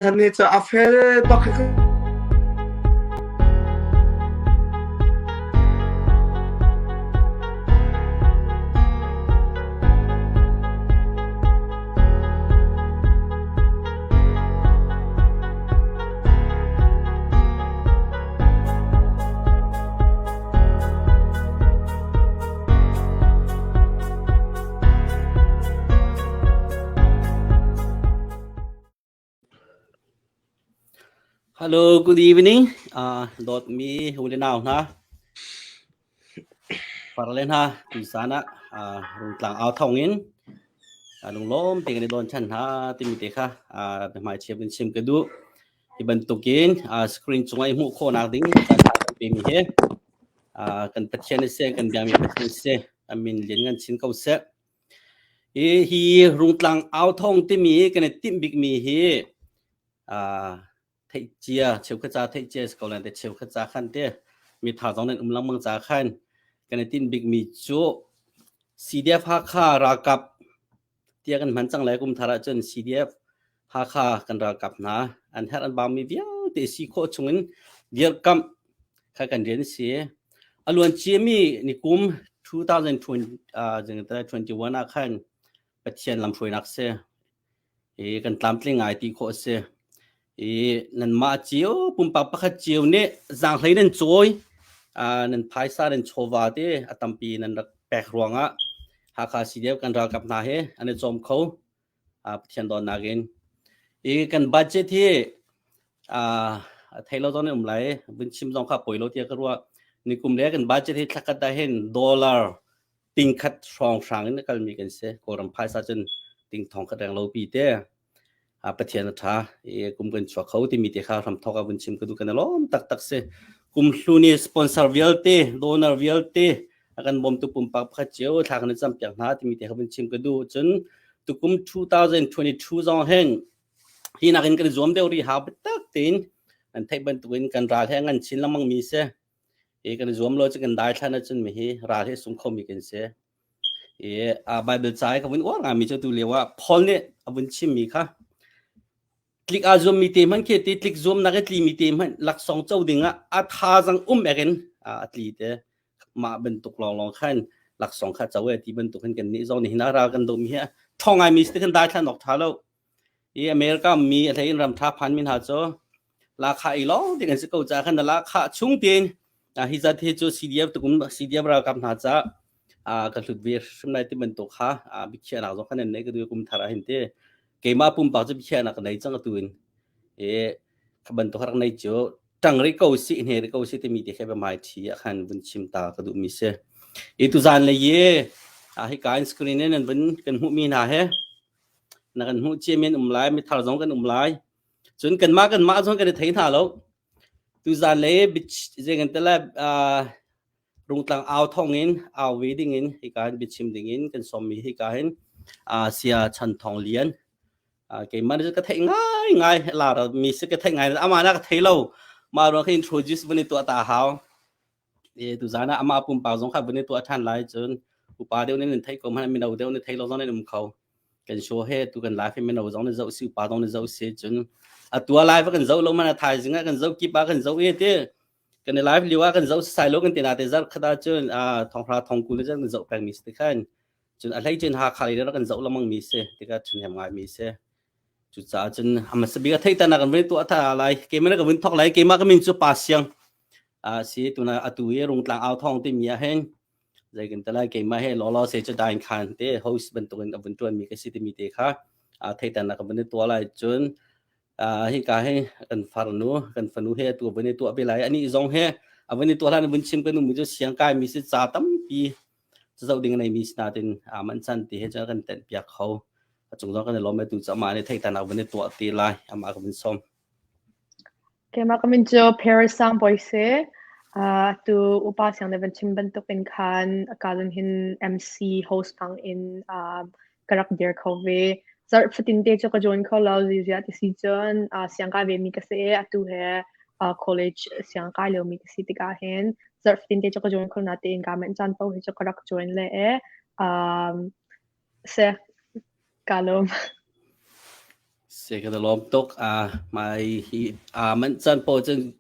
Chan nih cu a fel bak hi. Hello, good evening. Uh, dawtmi u le nau hna. Farle hna, tuisan ah uh, rungtlang au thawng in uh, lunglawm te kan i dawn chan hna timi te kha uh, biahmai chia bin chim ka duh. Hi bantukin uh, screen cungah i hmuh khawhnak ding caan tha kan pemi hi uh, kan Pathian seh, kan biami Pathian seh, amin lian ngan chin ko seh. Hi hi rungtlang au thawng timi kan i timh bikmi hi uh, theih cia cheukhat ca theih cia si ko lai te cheukhat ca khan te mi tha zong nan um lengmang ca khan kan i tinh bikmi cu CDF Hakha ralkap tiah kan hman cang lai kum thar ahcun CDF Hakha kan ralkap hna an herh an baumi vialte si khawh chungin dirkamh kha kan rian si. A luan ciami ni kum 2021 ah khan Pathian lamhruainak si. I kan tlamtling ngai ti khawh a si. I nanmah cio pumpak pakhat cio nih zaanghlei nan cawi nan phaisa nan chawva te a tampi nan rak pek ruangah Hakha CDF kan ralkap hna he an i cawm kho Pathian dawtnak in. I kan budget hi thei lo zong in um lai vun chim zong kha poi lo tiah ka ruah. Nikum le kan budget hi thlakhat ah hin dollar ting khat hrawnghrang in a kalmi kan si. Kawlram phaisa cun ting thong khat reng lo pi te. Pathian a ṭha i kum kan chuak kho timi te kha hramthawk ah vun chim ka duh kan i lawm taktak si. Kum hlu ni sponsor vialte, donor vialte a kan bawmtu pumpak pakhat cio thla kan i campiak hna timi te kha vun chim ka duh. Cun tukum 2022 zong hin hi nakin kan i zuam deuh rih hau biatak tein an theih bantukin kan ral he ngan chin lengmang mi si. I kan i zuam lo cu kan dai thlan ahcun mi hi ral hi sung khomi kan si. I a Bible ca i ka vun uar ngaimi cu tu lio ah Paul nih a vun chimmi kha tlik aa zuammi te hmanh khi ti tlik zuamnak i tlimi te hmanh laksawng co ding ah a thazang um ek in a tli te mah bantuk lawnglawng khan laksawng kha co e ti bantuk hin kan nih zong nih hin ral kan domi hi ṭhawng ngaimi si kan dai thlan awk ṭha lo i America mi a hlei in ram ṭha phan mi hna cu lahkhah i lawng ding an si ko caah khan na lahkhah chung tein hi zat hi cu CDF tukum CDF ralkap hna ca ka hlut ve hrim lai ti bantuk kha biakhiahnak zong khan an nei ka du kum thar ah hin te keimah pumpak cu biakhiahnak ka nei cang atu in e kha bantuk rak nei cu tang ri ko si hne ri ko si timi te khe ba mai thi a khan vun chim ta ka duh mi si i tu zan le ye a hi ka screen in an vun kan hmuh mi hna he na kan hmuh cia men um lai mi thar zong kan um lai Cun kanmah kanmah zong kan i thei hna lo. Tuzan le zei kan te lai rungtlang au thong in au ve ding in hika hin biachim ding in kan sawmmi hika hin sia Chan Thong Lian keimah nih ka theih ngai ngai lar mi si ka theih ngai amah na ka thei lo mah ruang khin introduce vun i tuah ta hau e tuzan ah amah pumpak zong kha vun i tuah ṭhan lai cun upa deuh nih nan theih ko hmanh mino deuh nih thei lo zong nan um kho kan show he tu kan live mino zong nih zoh si upa zong nih zoh si cun atu a live kan zoh lo man a thaizing ah kan zoh kip ah kan zoh e ti kan i live lio ah kan zoh sai lo kan ti na te zar khata cun a thonghra thongkul le kan zoh peng mi si khan cun a hlei cun ha khali le kan zoh lamang mi si tika chun hem ngai mi si cucaah cun a hmasa bik a theihter nak kan vun tuah tha lai keimah ka vun thok lai keimah ka min cu pa siang a si tuna atu i rungtlang au thong ti mi ah hin zei kan ti lai keimah he lawlaw se cu dain khan te host bantukin a vun ṭuanmi ka si timi te kha theihternak ka vun i tuah lai cun hika hi kan farnu kan fanu he atu vun i tuah ve lai anih zong he a vun i tuah hlan vun chim kan um cu siang kai mi si ca tampi zoh ding nei mi si natin man chan ti he cun kan tenh piak kho a cung zong kan i lawm tu cu amah nih theihternak vun i tuah ti lai amah ka vun sawm Keimah ka min cu Paris Sangbawi si. Uh, atu upa siang nih van chim bantuk in khan kalun hin MC host hmang in uh, ka rak dir kho ve. Zarh fatin te cu ka join kho lo zizia ti si cun uh, siang kai ve mi ka si i atu he uh, college siang kai lio mi ka si tikah hin zarh fatin te cu ka join kho na tein ka manh caan paoh hi cu ka rak join le e. Um, si, ka lawm. Si. Se ka lawm tuk. Mai hi man chan po cun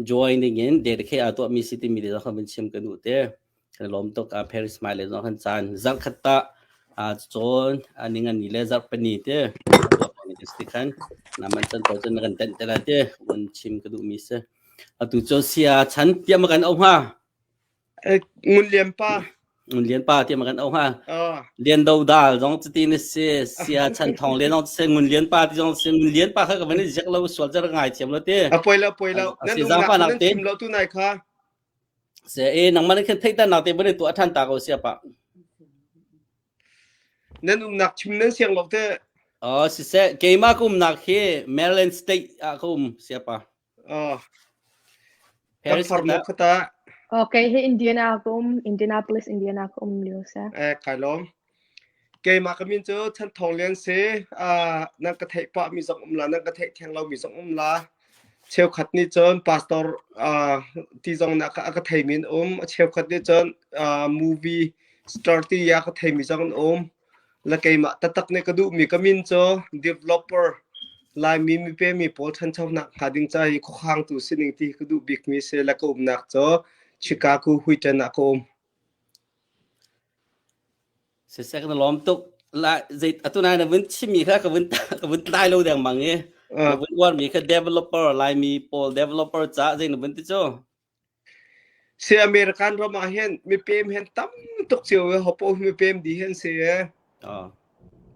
joining in dedicate a tuah mi si timi te zong kha van chim ka duh te. Kan lawm tuk. Paris mai le zong khan caan zarh khat ta cawn ningan ni le zarh pani te tuah khan na man chan po cun na kan tenh te la te van chim ka duh mi si. Atu cu sia chan tiam kan au hnga. Ngun Lian pa. Ngun Lian pa tiah ma kan auh hnga. Lian Do Dal zong cuti na si, Sia Chan Thong Lian zong si, Ngun Lian pa ti zong si, Ngun Lian pa kha ka van i ziak lo sual jar ngai thiam lo ti. A poi lo poi lo. Nan umnak nan chim lo tu nai kha. Se e nangmah nih khan theihter nak te van i tuah than ta ko sia pa. Nan umnak chim nan siang lo te. Oh siseh keimah ka umnak hi Maryland State ah ka um sia pa. Oh. Kan farnu khata. Okay, hi Indiana ka um, Indianapolis, Indiana ka um lio sa. Eh, kai lom. Keimah ka min cu Chan Thong Lian si. Ah, nan ka theih pah mi zong um la, nan ka theih theng lo mi zong um la. Cheukhat nih cun pastor ah ti zong na ka ka thei min um. Cheukhat nih cun ah movie star ti ya ka thei mi zong an um. La keimah taktak nih ka duhmi ka min cu developer Laimi mipemi pawl ṭhanchonak hnga ding ca i khuakhangtu sining ti hi ka duh bikmi si le ka umnak cu Chicago Huiṭan ah ka um. Siseh kan lawm tuk. La zei atu nai na vun chimmi kha ka vun ka vun tlai lo dengmang i na vun uarmi kha developer Laimi pawl developer ca zei na vun ti cu. Si American ram ah hin mipem hin tam tuk cio i hopo mipem dih hin si i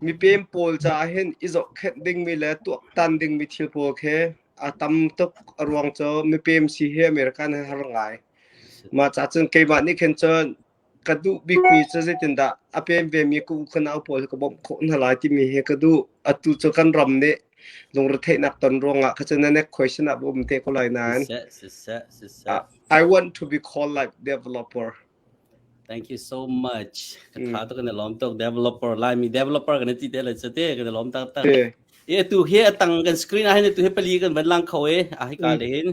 mipem pawl caah hin i zohkhenh dingmi le tuaktan dingmi thil pawl khi a tam tuk a ruang cu mipem si hi American hi har ngai. Mah ca cun keimah nih khin cun ka duh bikmi cu zeitindah a pem vemi ka u ka nau pawl hi ka bawmh khawh hna lai timi hi ka duh. Atu cu kan ram nih lungretheihnak ton ruangah kha cun na next question ah um te ko lai nain. Siseh, siseh, siseh. I want to be called like developer. Thank you so much. Ka tha tuk kan lawm tuk developer Laimi developer kan ti te le chate kan lawm tak tak. E tu hi atang kan screen ah hin tu hi pali kan van lang kho e a hi ka le hin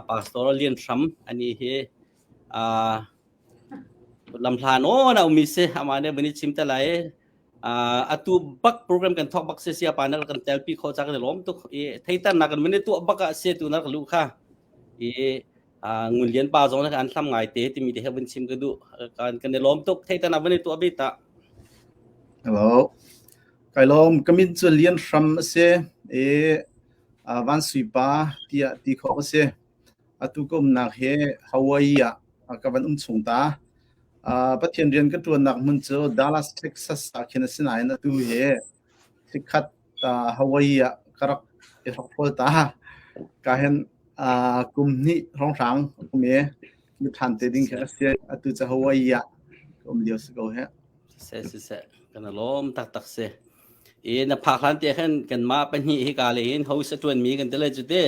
pastor Lian Hram ani hi lamhlan aw na umi se ama ne bani chim te lai atu bak program kan thok bak se sia pa na kan telpi kho cha kan lom tuk i theitan na kan mani tu bak a se tu na ka lu kha i ngun lian pa zong na kan hlam ngai te timi te he vun chim ka du kan kan lom tuk theitan na vani tu abi ta Hello. Kai lom kamin chu lian hram ase e van sui pa tiah ti kho ase Atu ka umnak hi Hawaii ah ka van um chung ta. Pathian rian ka ṭuannak hmun cu Dallas, Texas ah khin a si nain atu hi chikkhat Hawaii ah ka rak i hrokhrol ta. Ka hin kum hnih hrawnghrang um i mi ṭhan te ding khi a si. Atu cu Hawaii ah ka um lio si ko hih. Siseh, siseh, kan i lawm taktak si. I na phak hlan te khan kanmah pahnih hi ka le hin host a ṭuanmi kan ti lai cu te.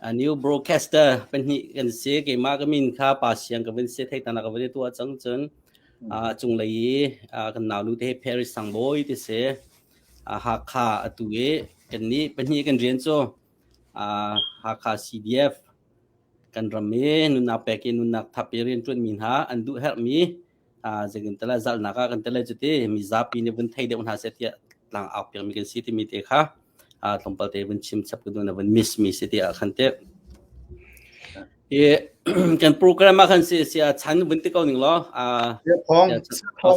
A new broadcaster pahnih kan si. Keimah ka min kha Pa Siang ka vun si theitan ka vun i tuah cang cun cunglei i kan naunu te hi Paris Sangbawi ti si. Hakha atu i kannih pahnih kan rian cu Hakha CDF kan ram i nunnak pek i nunnak thap i rianṭuanmi hna an duh herhmi zeitin zalnak ah kan tele cuti mizapi nih vun thei deuh hna seh tiah tlang au piakmi kan si timi te kha tlawmpal te vun chim chap ka duh na vun miss mi si ti ah khan te i kan program ah khan si sia chan vun ti ko ning law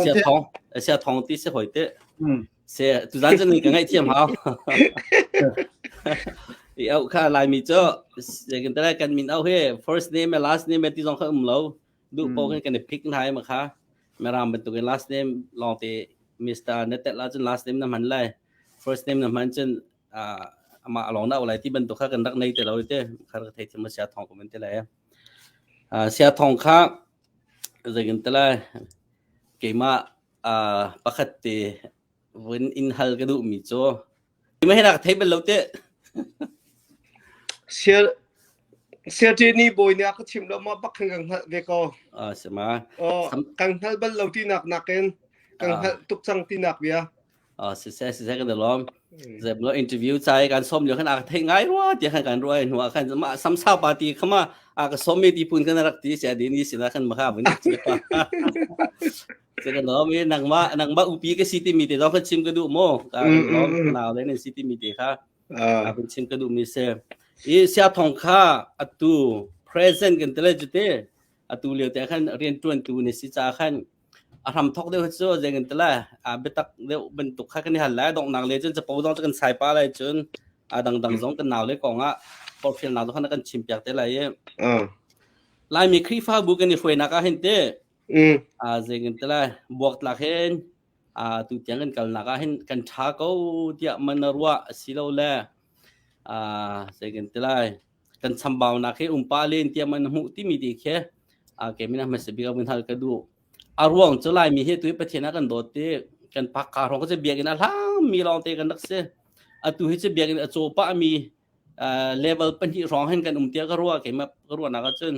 sia thong sia thong ti si hoi te se tuzan cun ka ngaih thiam hau i au kha laimi cu zeitin kan min au he first name last name ti zong kha um lo duh paoh kan i pick hna i ma kha Mirang bantukin last name lawngte Mr. na tet la cun last name na hman lai first name na hman cun amah along na lai ti bantuk kha kan rak nei te lo te kha ka thei thiam sia thong ko men te lai sia thong kha zeikin te lai keimah pakhat te vun in hal ka duh mi cu Mah hi nak thei bal lo te. Sial Sialṭi nih bawi nih a ka chimh lo ma bak khan kan hngalh ve ko. Ah si ma. Oh, kan hngal bal lo tinak nakin kan hngalh tuk cang tinak bia. Ah si se si se kan lawm. Zeblo interview chai kan som lio khan a thei ngai rua ti khan kan ruai hnu ah khan ma samsa party khama a ka som mi ti pun kan rak ti sia din ni sina khan ma kha bun che pa. Se kan lo mi nangma nangma upi ka city mi te zong kha chim ka du mo ka lo naw le ne city mi te kha a bun chim ka du mi se. I sia thong kha atu present kan tele jute atu lio te khan rian tuan tu ni si cha khan a hram thok deuh cu zeng in tala a biatak deuh bantuk kha kan i hal lai donghnak le cun capo zong cu kan sai pa lai cun a dangdang zong kan nau le kong ah forhfialnak zong khan kan chim piak te lai i Laimi Khrihfabu kan i hruainak ah hin te a zeng in tala buak tlak hin a tu tiang kan kalnak ah hin kan tha ko tiah man ruah asilo le a zeng in tilai kan chambaunak hi umpa len tiah man hmuh timi ti khi a ke min hmasa bik mun hal ka duh a ruang cu laimi hi tu pathian a kan dawt ti kan pak ka rong cu biakinn a hlang mi lawng te kan rak si atu hi cu biakinn a caw pah mi level pahnih hrawng hin kan um tia ka ruah keimah ka ruahnak ahcun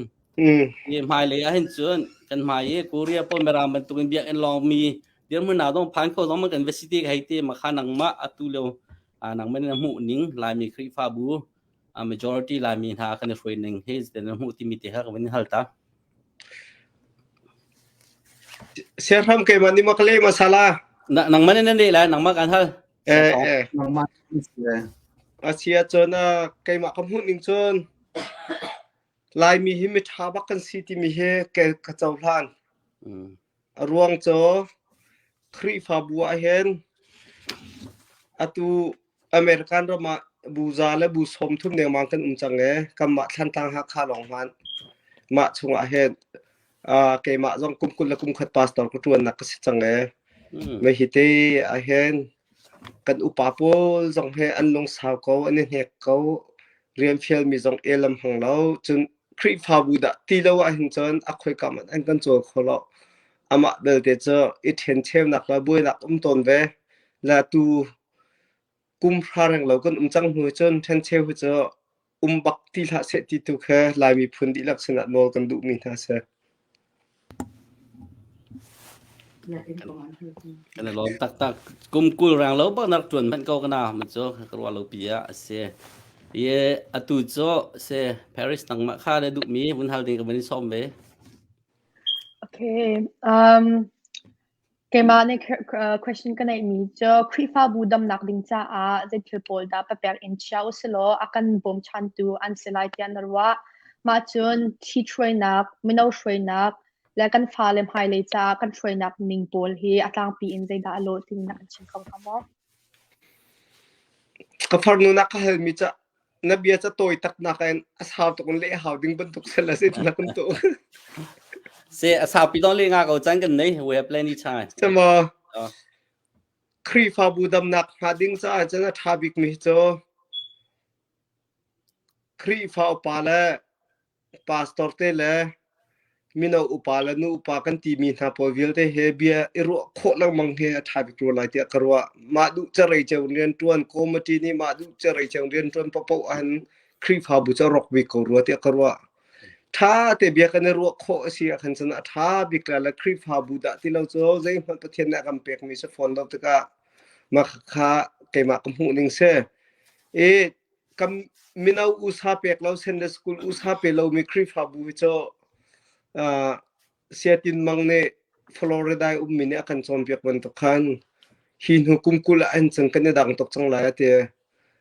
i hmailei ah hin cun kan hmai i Korea pawl Mirang bantukin biakinn lawng mi dirhmun hna zong phan kho zong man kan va si ti hei ti ma kha nangmah atu lio nangmah na hmuh ning Laimi Khrihfabu a majority Laimi hna kan i hruai ning hi zeitin na hmuh timi te kha ka van in hal ta. Siahram keimah nih ma ka leh masala. Na nangmah nih na leh lai nangmah kan hal. Eh eh. Nangmah A si ahcun keimah ka hmuh ning cun Laimi hi miṭha bak kan si timi hi ka cohlan. A ruang cu Khrihfabu ah hin atu American ram ah bu za le bu 30 dengmang kan um cang i kanmah Thlantlang Hakha lawng hmanh mah chungah hin uh, keimah zong kum 20 le kum khat pastor ka ṭuannak ka si cang i mei hi te ah hin kan upa pawl zong he an lungsau ko an i hnek ko rian fialmi zong el an hmang lo cun Khrihfabu dah ti lo ahhin cun a khoika hmanh an kan cawl kho lo amah belte cu i ṭhencheunak le buainak um tawn ve le tu kum hra reng lo kan um cang hnu cun ṭhencheu hi cu um bak ti hlah seh ti tu kha Lai miphun dihlak sinah nawl kan duhmi hna si. Kan i lawm taktak. Kum 20 rang lo bak nak ṭuan hmanh ko kana ma cu ka ruah lo pi ah a si. I atu cu si Paris nangmah kha na duhmi vun hal ding ka van in sawm ve. Okay. Um, Keimah nih question ka neihmi cu Khrihfabu damnak ding caah zei thil pawl dah papek in chia usilaw a kan bawmchantu an si lai tiah na ruah? Mah cun ṭhithruainak, mino hruainak, le kan fale hmailei caah kan hruainak ning pawl hi a tlangpi in zeidah a lawh timi na kan chim kho hnga maw? Ka farnu na ka halmi ca na bia ca tawi tak nak in a sau tuk in leh hau ding bantuk sel a si na kan tu. Se a sau pi dong le nga ko chan kan nei we have plenty time. Sama Khrihfabu damnak hnga ding caah cun a ṭha bikmi cu Khrihfa upa le pastor te le mino upa le nu upa kan timi hna pawl vialte he bia i ruah khawh lengmang hi a ṭha bik rua lai tiah ka ruah. Mah duh carei ceu rian ṭuan committee nih mah duh carei ceu rian ṭuan paohpaoh ahhin Khrihfabu cu a rawk bik ko rua tiah ka ruah. Ṭha te bia kan i ruah khawh a si ahkhan cun a ṭha bik la le Khrihfabu dah ti lo cu zeihmanh Pathian nih a kan pekmi si fawn lo tikah mah kha keimah ka hmuh ning si. I kan mino usa pek lo Sunday school usa pe lomi Khrihfabu hi cu uh, Siatin Mang nih Florida i ummi nih a kan cawnpiak bantuk khan hi hnu kum 20 ah hin cun kan i dang tuk cang lai a ti.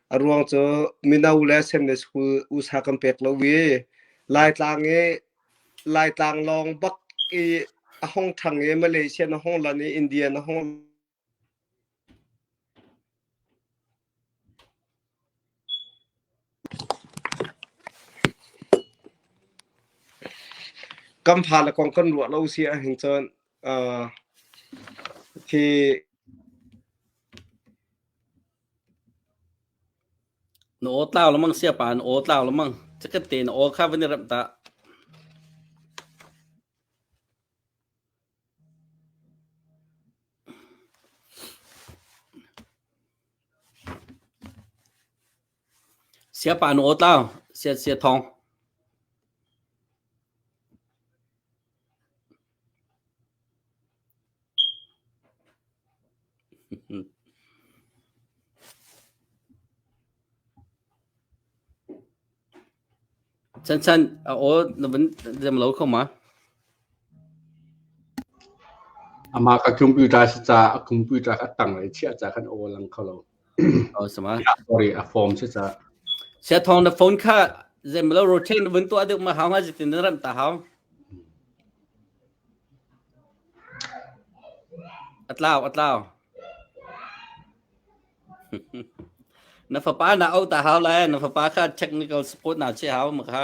A ruang cu mino le Sunday school usa kan pek lo i Laitlang i Laitlang lawng bak i a hong ṭhang i Malaysia na hong lan i India na hong Kan fale kong kan ruah lo si ahhin cun uh, khi Na aw tlau lamang sia pa na aw tlau lamang cakat te na aw kha van i remh ta. Siapa na aw tlau sia sia thawng. Chan chan a aw na vun zem lo kho ma? Amah ka computer si ca a computer kha tang lei chiah ca khan aw lang kho lo. Oh sama. Sorry, a form si ca. Sia thong na phone kha zem lo rotate na vun tuah deuh ma hau nga jitin na ram ta hau. A tlau a tlau. Na fapa na auh ta hau lai. Na fapa kha technical support na che hau ma kha.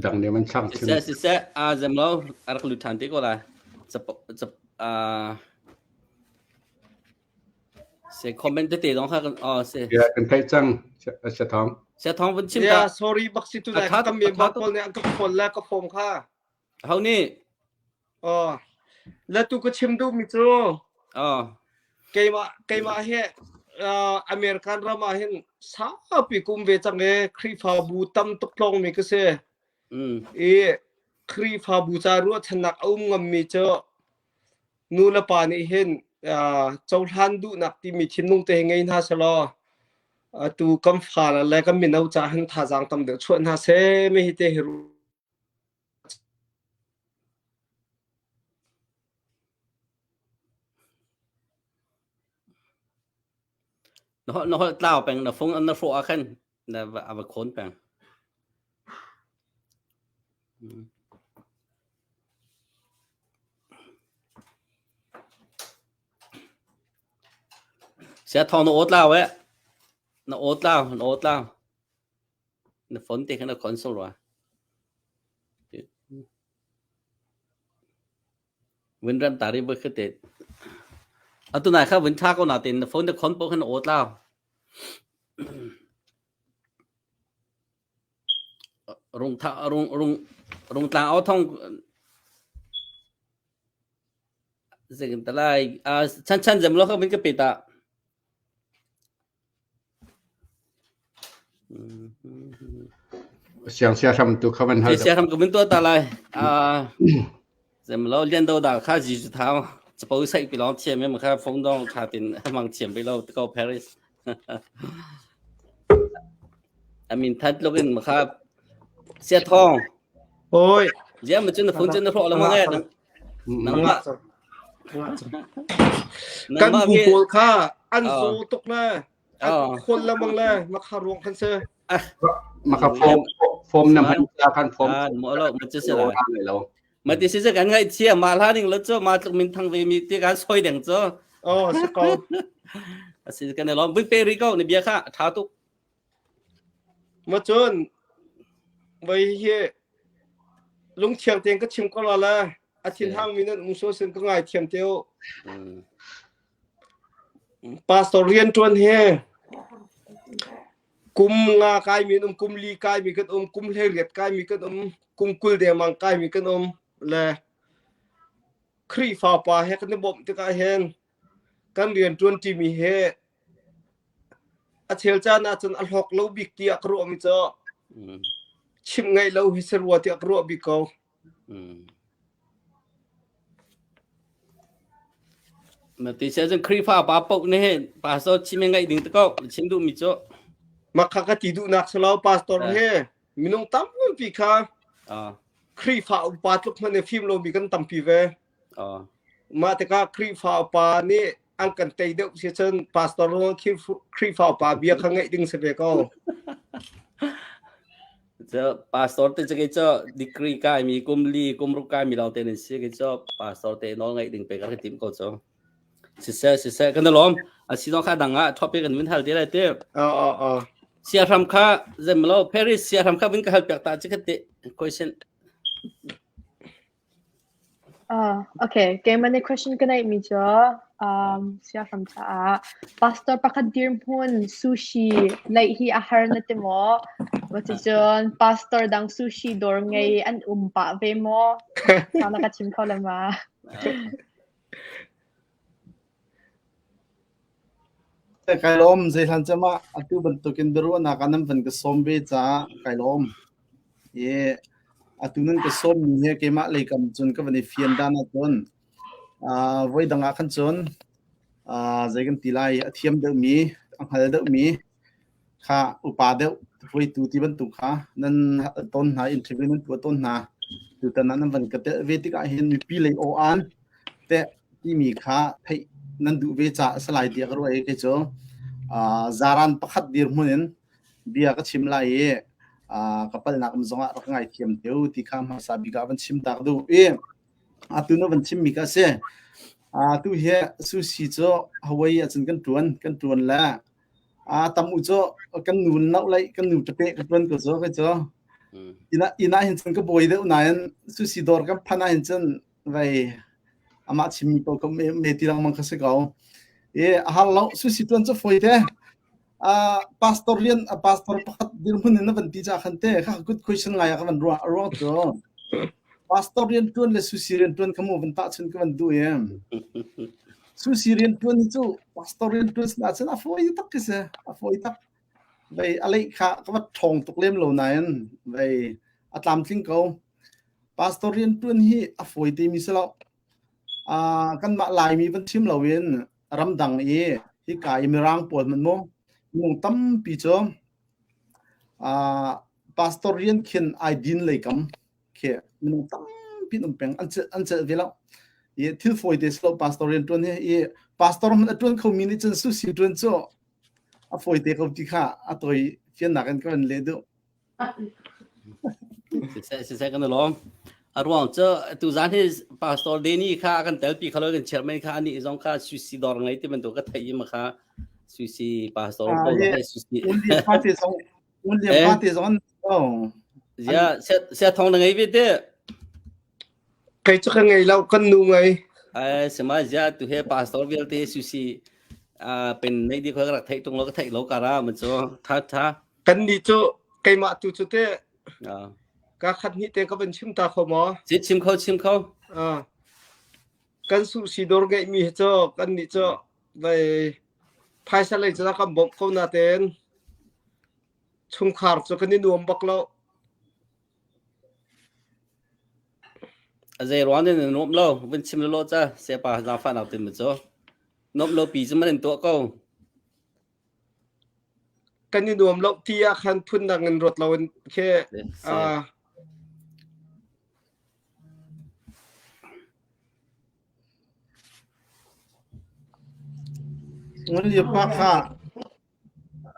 Dang ne man chang thim. Siseh siseh a zem lo a rak lut than te ko lai. Chap chap a Se comment tete zong kha kan oh se. Yeah, kan theih cang Sia Thawng. Sia Thawng vun chim ta. Yeah, sorry bak si tu dai ka member pawl nih an ka phone le ka phone kha. Ho nih? Oh. Le tu ka chim duh mi cu. Oh. Keimah keimah he uh, American ram ah hin saupi kum ve cang e Khrihfabu tam tuk tlong mi ka si. Mm. I Khrihfabu ca ruahchannak a um ngam mi cu Nu le pa nih hin cohlan duhnak timi thinlung te hi ngei hna selaw atu kan fale le kan mino ca hin thazaang tam deuh chuah hna seh mi hi te hi Na holh na holh tlau peng na fung na hrawh ah khan na va a va khawn peng. Sia thawng na aw tlau eh. Na aw tlau, na aw tlau. Na phone te kha na console rua. Vun ram tari bak kha te. Atu nai kha vun tha ko na tin na phone na khon po kha na aw tlau. Rung tha rung rung rung tlang au thong zing talai chan chan zem lo kha vun ka pe ta. Siang sia hram tu kha van hal. Sia hram ka vun tuah ta lai. Zem lo lian do da kha ji chu thau. Chapo sai pi long thiam em kha phone dong tha tin mang thiam be lo ko Paris. I mean that look in ma kha sia thong. Oi. Zia ma chun na phone chun na hro lo ma nge. Nangmah Kan bu pawl kha an zaw tuk le an khol lengmang le makha ruang khan si. Maka form form na hman ta khan form. Mo lo ma chu se la. Ma ti si kan ngai chia ma hla ning lo cho ma tluk min thang ve mi ti kan soi deng cho. Oh si ko. Asi kan lo bui pe ri ko ni bia kha tha tuk. Ma cun voi hi lungthiang tein ka chim ko la le a thinhang mi nan um so sin ka ngai thiam te u. Pastor rian ṭuan hi kum nga kai mi um kum li kai mi kan um kum 18 kai mi kan um kum 20 dengmang kai mi kan um le Khrihfa pa he kan i bawmh tikah hin kan rian ṭuan ṭimi hi A chel caan ahcun a hlawk lo bik tiah ka ruahmi cu chimh ngaih lo hi si rua tiah ka ruah bik ko. Na ti sia cun Khrihfa pa paoh nih pastor chim ngaih ding te ko chim duhmi cu. Makha ka ti duhnak si lo pastor he minung tampi kha Khrihfa upa tluk hmanh i fim lomi kan tampi ve. Mah tikah Khrihfa upa nih an kan tei deuh si cun pastor zong Khrihfa upa bia kha ngaih ding si ve ko. Cu pastor te cu cu degree kai mi kum li kum ruk kai mi lawng te nan si ke cu pastor te nawl ngaih ding pe ka tim ko cu. Siseh siseh kan lawm a si kha dang ah topic kan vun hal te lai te. A a a. Siahram kha zem lo Paris siahram kha vun ka hal piak ta chi khat te question. Ah, okay. Keimah nih question ka neihmi cu um, siahram caah pastor pakhat dirhmun sushi laih hi a har na ti maw? Cuticun pastor dang sushi dawr ngei an um pah ve maw? Sau na ka chim kho le ma? Kai lawm zeihlan cem ah atu bantukin biaruahnak ah nan van ka sawm ve caah kai lawm. I atu nan ka sawmmi hi keimah lei kam cun ka van i fian dan ahcun. Voi dang ah khan cun zei kan ti lai a thiam deuhmi, a hngal deuhmi kha upa deuh hruaitu ti bantuk kha nan tawn hna interview nan tuah tawn hna. Tutan ah nan van ka telh ve tikah hin mipi lei aw-an teh timi kha theih nan duh ve caah a si lai tiah ka ruah i kei cu zaran pakhat dirhmun in bia ka chim lai i ka palhnak um zongah rak ngaithiam te u ti kha hmasa bik ah van chim ta ka duh i atu na van chimmi kha a si. Atu hi sushi cu Hawaii ahcun kan ṭuan kan ṭuan le tam u cu kan nu noh lai kan nu ṭape ka ṭuan ko cu kei cu. Inn ah inn ah hin cun ka buai deuh nain sushi dawr kan phanh ah hin cun vei amah chimmi paoh ka me, me ti lengmang kha si ko. I a har lo sushi ṭuan cu fawi te. Uh, pastor rian a pastor pakhat dirhmun in na van ti ca khan te kha good question ngai ah ka van ruah ruang cu pastor rian ṭuan le sushi rian ṭuan kha mu van tahchun ka van duh em sushi rian ṭuan hi cu pastor rian ṭuan sin ahcun a fawi tak khi si a fawi tak vei a leih kha ka va ṭhawng tuk lem lo nain vei a tlamtling ko pastor rian ṭuan hi a fawi te mi si lo uh, kanmah Laimi van chim loin ramdang i hika i Mirang pawl hmanh mu minung tampi cu uh, pastor rian khin ai din lei kam khi minung tampi an um peng an celh an celh ve lo i thil fawi te si lo pastor rian ṭuan hi i pastor hmanh a ṭuan kho mi nih cun sushi ṭuan cu a fawi te ko ti kha a tawi fiannak in ka van leh duh Siseh siseh kan i lawm. A ruang cu tuzan hi Pastor Danny kha a kan telpi kha lo kan chairman kha anih zong kha Suisi dawr ngei ti bantuk ka theih i ma kha Suisi Pastor Ah, ko hi he Suisi. Un Lian pa te zong Un Lian Eh? pa te zong an oh Zia sia sia thong na ngei ve te. Kei cu ka ngei lo, kan nu ngei. Ai sema zia tu he pastor vialte Suisi ah pen nei di kho ka rak theih tung lo ka theih lo kara man cu tha tha. Kan nih cu keimah tu cu te Ah. ka khat hnih te ka van chim ta kho maw? Si chim kho chim kho. Ah. Kan su si dawr ngeihmi hi cu kan nih cu vai phaisa lei cu kan bawmh ko natein chungkhar cu kan i nuam bak lo. A zei ruang in na nuam lo vun chim lo ca sepa zaangfah nak tin mu cu. Nuam lo pi cu man in tuah ko. Kan i nuam lo ti ah khan phundang in ruat loin khi uh, Ngun liu pa kha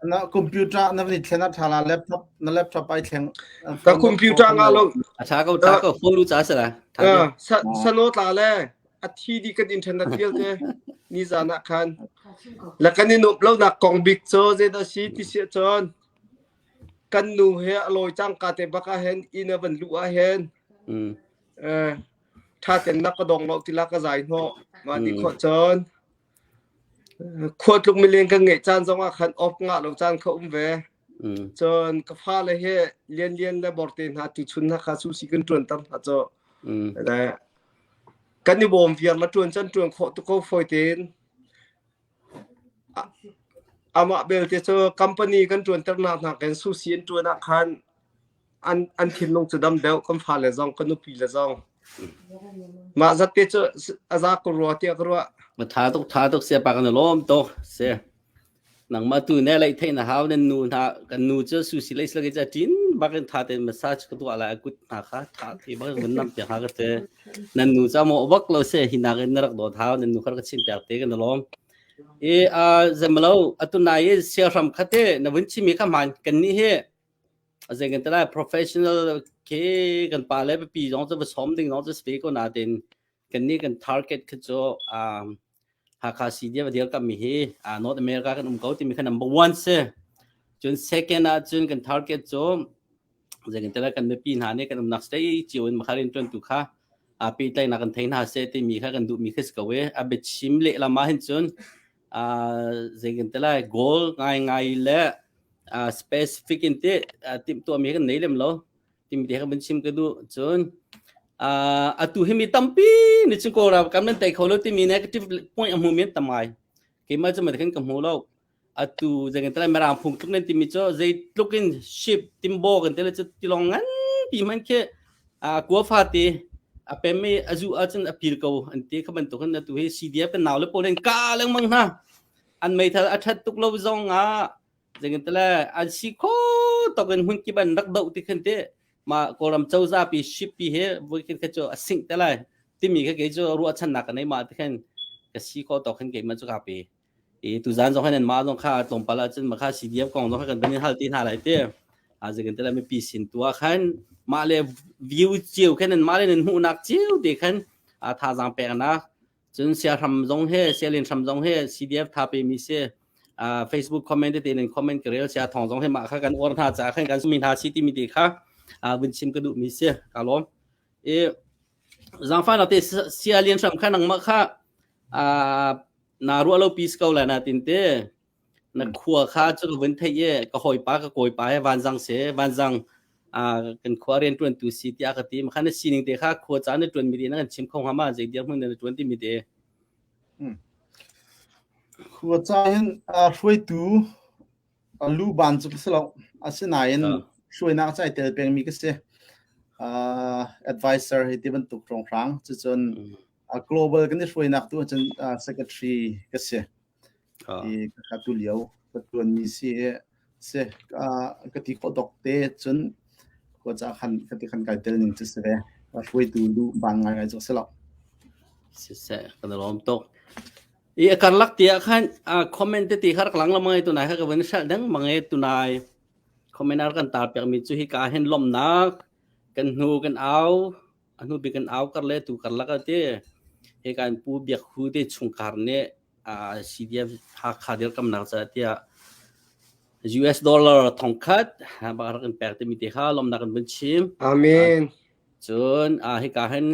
na computer na van i thlen a ṭha la laptop na laptop ai thleng ka computer nga lo A ṭha ko ṭha ko phone lu ca si la. Ṭha uh, sa sano tla le a thi di kan internet vialte ni zan ah khan la kan i nup lo nak kong bik cu zeidah si ti si cun kan nu he a lawi cang ka te bak ah hin inn a van luh ah hin Mm. eh tha ten na ka dong lo tila ka zai hnawh ma ti khawh cun khua tluk mileng kan ngeih caan zong ah khan off ngah lo caan kha um ve Mm. cun ka fale he lian lian le borte hna tu chun hna kha susi kan ṭuan tam hna cu Mm. le kan i bawm viar la ṭuan cun ṭuan khawh tu ko fawi tein amah belte cu company kan ṭuanter nak hna kan susi an ṭuan ah khan an an thinlung cu dam deuh kan fale zong kan nupi le zong mah zat te cu a za ko rua tiah ka ruah Ma tha tuk tha tuk sia pa kan lawm tuk se nangmah tu ne lei theih na hau nan nu hna kan nu cu susi lei sila ke tin bak in tha ten massage ka tuah lai kut hna kha tha te bak in nam te ha ka te nan nu cha mo bak lo se hi nak in na rak dawt hau nan nu kha ka chin piak te kan lawm e a zemlo atu nai sia hram khate na vun chimi kha man kan ni he zei kan te lai professional ke kan pa le pi zong cu va som ding zong cu spe ko na tin kan ni kan target kha cu um Hakha CDF a dirkamh mi hi North America kan um ko timi kha number one si. Cun second ah cun kan target cu zei kan te kan mipi hna nih kan umnak state cio in makha rian ṭuantu kha a pehtlaihnak kan thei hna seh timi kha kan duhmi kha si ko i a biachim lehlam ah hin cun zei kan te lai goal ngai ngai le specific in ti timhtuahmi kan nei lem lo timi te kha van chim ka duh cun atu hi mi tampi nih cun Kawlram kam nan tei kho lo timi negative point a hmu mi an tam ngai keimah cu khin ka hmu lo atu zei kan mirang phung tluk nan timi cu zeitluk in ship timbo kan tele cu tilong ngan pi man khi kuafa ti. A pem i a zu ahcun a pil ko an ti kha bantuk in atu hi CDF kan nau le pawl in ka lengmang hna. An meithal a that tuk lo zong ah zengin tele an si kho tok in hmun kip an rak doh ti khan te ma Kawlram cozah pi ship pi he voi khin kha cu a singh te lai timi kha kei cu ruahchannak ka nei ma ti khan ka si kho tok khan keimah cu ka pe. I tuzan zong hin anmah zong kha tlawmpal ahcun mah kha CDF kong zong kha kan van in hal te hna lai ti. A zeikan te mipi sin tu ah khan mah le view cio khan an mah le nan hmuhnak cio te khan a thazaang peknak cun siahram zong he sialin hram zong he CDF tha pe mi si Facebook comment te nan comment ka rel sia thong zong he mah kha kan uar hna ca khan kan mi hna si ti mi te kha vun chim ka duh mi si ka lawm i zangfa na te sialin hram kha nangmah kha naa ruah lo pi si ko lai na tin te na khua kha cu ka vun theih i ka hawipa ka kawipa he vanzang si vanzang kan khua rian ṭuan tu si tiah ka ti makha na sining te kha khua ca na ṭuan mi te na kan chim kho hnga ma zei dirhmun na ṭuan ti mi te Khua ca hin hruaitu lu ban cu ka si lo asinain hruainak ca i tel pengmi ka si advisor hi ti bantuk hrawnghrang cucun global kan i hruainak tu ahcun secretary ka si. I ka tu lio ka tuanmi si si ka ti khawh dok te cun khua ca khan ka ti khan kai tel ning cu si ve. Hruaitu lu ban ngai ngai cu si lo. Siseh kan lawm tuk. I a karlak ti ah khan comment te ti kha rak lang lamang tunai kha ka van hrelh deng mang e tunai comment ar kan tar piak mi cu hi ka hin lomnak kan hnu kan au A hnu bik in au kar le tu karlak ah ti hi kan Pu Biak Hu te chungkhar nih CDF Hakha dirkamnak caah tiah US dollar thongkhat bak rak in pek timi te kha lawmnak in vun chim. Amen. Cun hika hin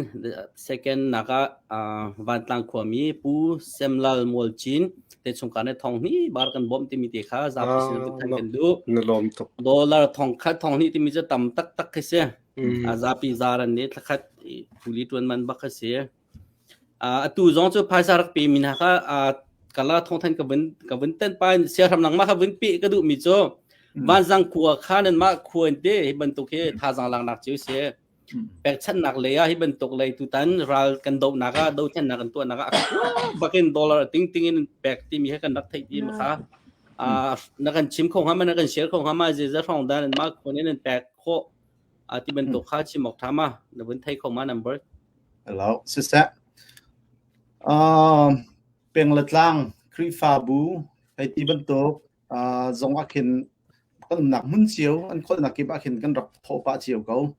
second nak ah Vantlang khuami Pu Semlal Mualcin te chungkhar nih thong hnih bar kan bawmh timi te kha zapi sin vun thanh kan duh. Na lawm tuk. Dollar thongkhat thong hnih timi cu tam taktak khi si. A zapi zaran nih thlakhat puli ṭuan man bak a si. Atu zong cu phaisa rak pe mi hna kha kala thawngthan ka vun ka vun ten pa siahram nangmah kha vun pe ka duh mi cu vanzang khua kha nan mah khua in te hi bantuk hi thazang laknak cio si. Pekchanhnak lei ah hi bantuk lei tutan ral kan dohnak ah dothlennak kan tuahnak ah bakin dollar ting ting in pek timi he kan rak theih ti ma kha na kan chim kho hnga ma na kan share kho hnga ma zeizat hrawng dah nan mah khua in nan pek khawh A ti bantuk kha chim awk ṭha ma? Na vun thei kho ma number? Hello, siseh. Uh, peng le tlang Khrihfabu hei ti bantuk uh, zong ah khin kan umnak hmun cio an kholnak kip ah khin kan rak thawh pah cio ko.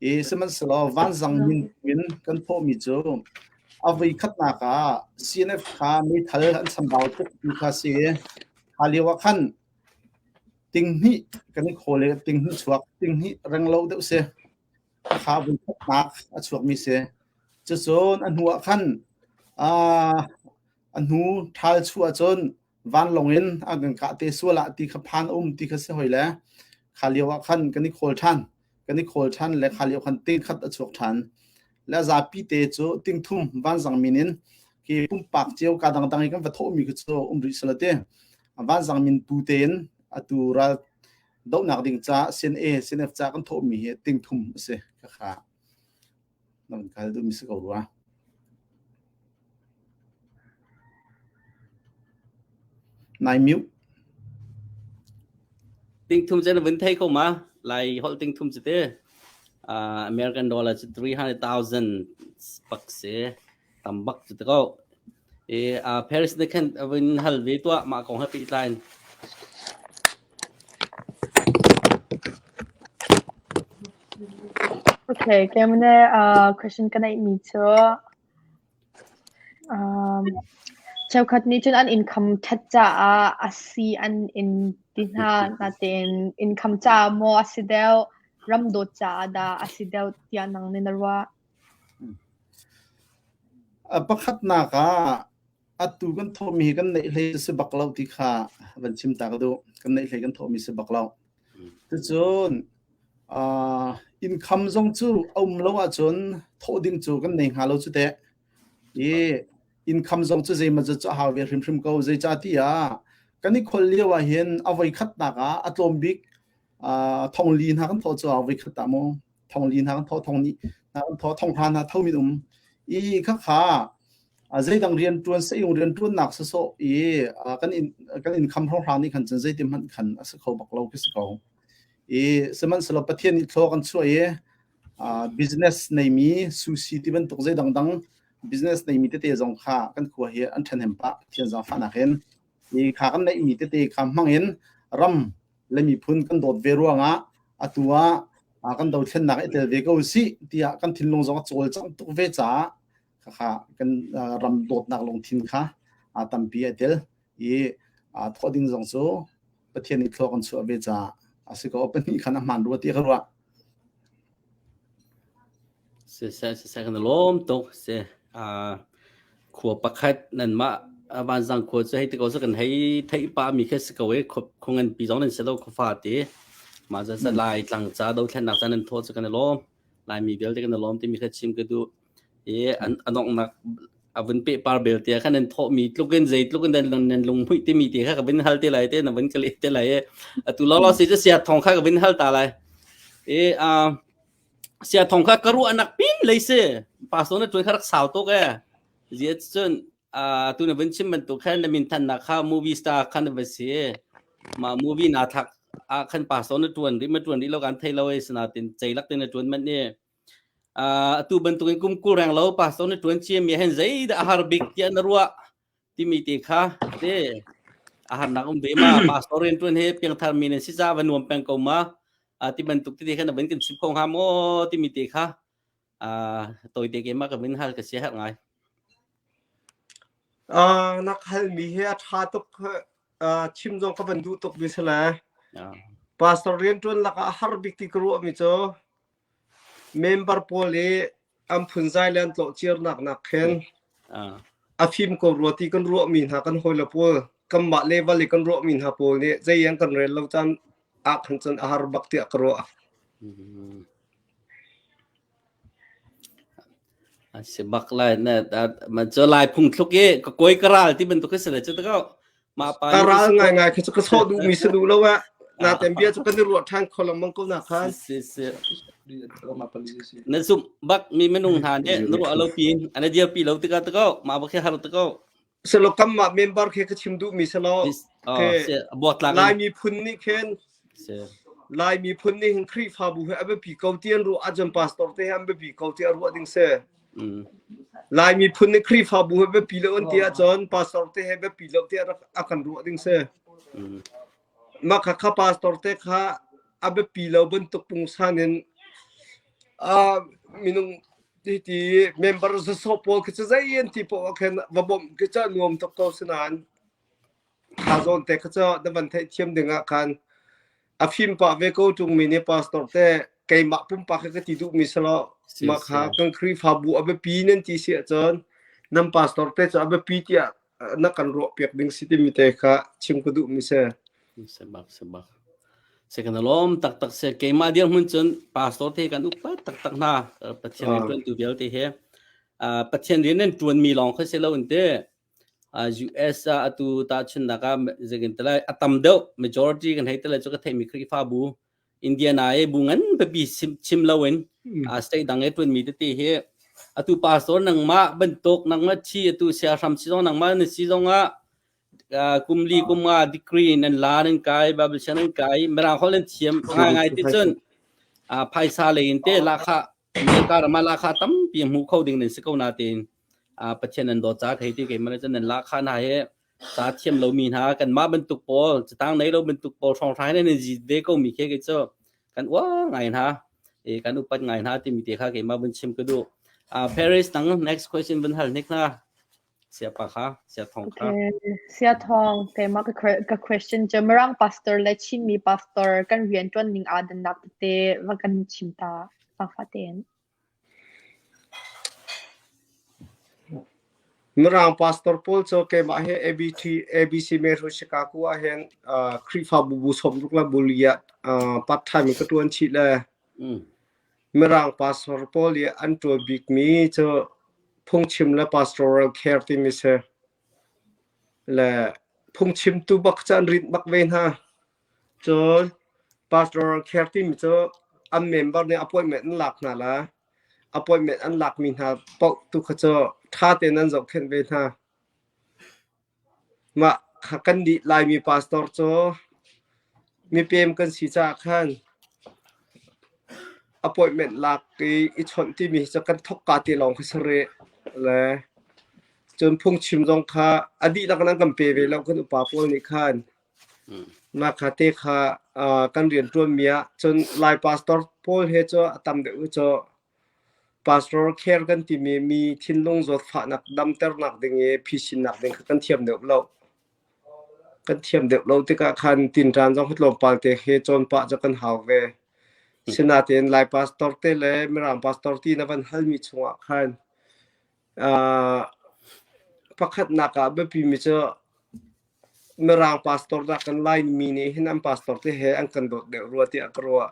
I sihmanhsehlaw vanzang min in kan thawhmi cu a voi khatnak ah CNF kha meithal an chambau tuk ti kha si. Kha lio ah khan Tinghnih kan i khawl i tinghnih chuak, tinghnih renglo deuh si. Kha vui thawknak a chuakmi si. Cucun a hnu ah khan uh, a hnu ṭhal chuah cun vanlawng in a kan kah te sual ah ti kha phan a um ti kha si hoi le kha lio ah khan kan i khawl ṭhan. Kan i khawl ṭhan le kha lio khan tingkhat a chuak ṭhan. Le zapi te cu tingthum vanzang min in khi pumpak cio ka dangdang i kan va thawhmi khi cu um rih sala ti. Vanzang min pu tein atu ral dohnak ding ca CNA CNF ca kan thawhmi hi tingthum a si khakha na van kal duhmi si ko rua. Nai mute. Tingthum cu na vun thei ko ma? Lai holh tingthum cu te. Uh, American dollar cu 300,000 bak si. Tam bak cu te ko. E, uh, Paris na khan vun hal ve tuah mah kong he pehtlai in. Okay, kemane uh, question ka neih mi cu Um, cheukhat nih cun an income ṭhat caah a si an in ti hna. Natein income caah maw a si deuh, ram dawt caah dah a si deuh tiah nang nih na ruah? A pakhatnak ah atu kan thawhmi hi kan neih hlei si bak lo ti kha van chim ta ka duh. Kan neih hlei kan thawhmi si bak lo. Cucun uh, income zong cu a um lo ahcun thawh ding cu kan nei hnga lo cu teh. I income zong cu zeimaw zat cu a hau ve hrimhrim ko. Zeicahtiah kan i kholh lio ah hin a voi khatnak ah a tlawm bik uh, thongli hna kan thawh cu a voi khat ah maw thongli hna kan thawh thong nih. Hna kan tho thong hna hna tho min um i khakha zeidang rian tuan sayung rian tuannak sasawh i kan in kan income hrawnghrang nih khan cun zeitin hmanh khan a si kho bak lo khi si ko i sihmanhsehlaw Pathian nih thlaw kan chuah i business neimi sushi ti bantuk zeidang dang business neimi tete zong kha kan khua hi an ṭhahnem pah Pathian zaangfahnak in i kha kan neihmi tete kha hmang in ram le miphun kan dawt ve ruangah atu ah kan dothlennak i tel ve ko sih tiah kan thinlung zong a cawlcangh tuk ve caah khakha kan ram dawtnak lungthin kha tampi a tel i thawh ding zong cu Pathian nih thlua kan chuah ve caah a si ko pahnih khan a hmaan rua ti ka ruah. Siseh siseh kan i lawm tuk si. Uh, khua pakhat nanmah Vanzang khua cu hei ti ko cu kan hei theih pah mi khi si ko i khua nganpi zong nan si lo khua fa ti. Mah cu Lai tlang ca dothlennak ca nan thawh cu kan i lawm. Laimi vialte kan i lawm timi kha chim ka duh. I an a donghnak a vun peh par bel te khan nan thawh mi tluk in zei tluk in nan nan lunghmuih timi te kha ka vun hal te lai te na vun ka leh te lai i atu lawlaw si cu sia thong kha ka vun hal ta lai. I uh, sia thong kha ka ruahnak pin lei si pastor na tuan kha rak sau tuk e zia cun tu na vun chim bantuk khan na min thannak kha movie star khan na va si ma movie na thak ah khan pastor na tuan ri ma tuan ri lo kan thei lo e sinatin ceilak te na tuan man ni atu bantukin kum kul reng lo pastor na tuan cia mi hen zei dah a har bik tiah na ruah timi te kha te a harnak um ve ma pastor rian tuan he piangthar mi nan si ca va nuam peng ko ma ti bantuk te kha na van kan chim kho hnga maw timi te kha tawite ke ma ka vin hal ka sia herh ngai. Nak hal mi hi a tha tuk chim zong ka van duh tuk mi sala pastor rian tuan lakah a har bik ti ka ruah mi cu Member pawl i an phunzai le an tlawhcirnak nak khin a fim ko rua ti kan ruahmi hna kan hawile pawl kanmah level i kan ruahmi hna pawl nih zei an kan rel lo caan ah khan cun a har bak tiah ka ruah. A si bak lai na ma cu lai phungthluk i ka koi ka ral ti bantuk khi si le cu ta ko Ma pa Ka ral ngaingai khi cu ka sawh duhmi si duh lo ah. Naten bia cu kan i ruah ṭhan kho lengmang ko na khan. Si si. Na zumh bak mi minung hna nih na ruah lo pi ana dir pi lo tikah tiko ma bak khi har tiko. Selo kamah member khi ka chim duhmi selo. Ke buak tlak Lai miphun nih khin Lai miphun nih hin Khrihfabu hi a biapi ko ti an ruah ahcun pastor te hi an biapi ko ti a ruah ding si. Lai miphun nih Khrihfabu he biapi lo an ti ahcun pastor te he biapi lo ti a kan ruah ding si. Mah kha kha pastor te kha a biapi lo bantuk pungsan in uh, minung ti ti member zaso pawl khi cu zei an ti poah khin va bawmh khi cu nuam tuk ko si nain Kha zawn te kha cu na van theihthiam ding ah khan a fim pah ve ko ṭungmi nih pastor te keimah pumpak hi ka ti duhmi si lo. Mah kha kan Khrihfabu a biapi nan ti si ahcun nan pastor te cu a biapi tiah na kan ruahpiak ding si timi te kha chim ka duhmi si. Sebak sebak. Se kan lawm taktak se keimah dirhmun cun pastor te kan upat taktak hna Pathian rian ṭuantu vialte he Pathian rian nan ṭuanmi lawng kha si lo in te US ah atu tahchunhnak ah zeitin a tam deuh majority kan hei ti lai cu ka theihmi Khrihfabu Indiana i bu ngan pipi chim loin state dang i ṭuanmi tete hi atu pastor nangmah bantuk nangmah thi atu siahram si zong nangmah na si zongah kum li kum nga degree nan la nan kai Bible siang nan kai mirang holh nan thiam ngaingai ti cun phaisa lei in te lahkhah America ram ah lahkhah tampi hmu kho ding nan si ko nain Pathian nan dawt caah hei ti keimah cun nan lahkhah hna hi ca thiam lomi hna kanmah bantuk pawl catang nei lo bantuk pawl hrawnghrang in nan zit ve ko mi khi kei cu kan uar ngai hna i kan upat ngai hna timi te kha keimah vun chim ka duh. Paris nang next question vun hal hnik hna. Siapa kha Sia Thawng kha. Okay. Sia Thawng keimah ka ka question cu Mirang pastor le Chinmi pastor kan rian ṭuan ning aa dannak tete va kan chim ta zaangfah tein. Mirang pastor pawl cu keimah he ABT ABC Metro Chicago ah hin uh, Khrihfabu bu sawmruk le bu li ah uh, part time in ka ṭuan chih le Mirang pastor pawl i an ṭuan bikmi cu phungchim le pastoral care timi si. Le phungchimtu bak cu an rinh bak ve hna. Cun pastoral care timi cu an member nih appointment an lak hna la. appointment an lakmi hna paoh tu kha cu ṭha tein an zohkhenh ve hna. Mah kha kan nih Laimi pastor cu mipem kan si caah khan appointment lak i i chawnh timi hi cu kan thawkka te lawng kha si rih. Le cun phungchim zong kha a dihlak in an kan pe ve lo kan upa pawl nih khan. Mah kha te kha kan rian ṭuanmi ah cun Lai pastor pawl he cu a tam deuh cu pastor care kan timi mi thinlung zawtfahnak damternak ding i phisinnak ding kha kan thiam deuh lo. Kan thiam deuh lo tikah khan tinṭan zong hi tlawmpal te he cawn pah cu kan hau ve. Sinain Lai pastor te le Mirang pastor ti na van halmi chungah khan pakhatnak ah biapimi cu Mirang pastor dah kan Laimi nih hin an pastor te he an kan dawt deuh rua tiah ka ruah.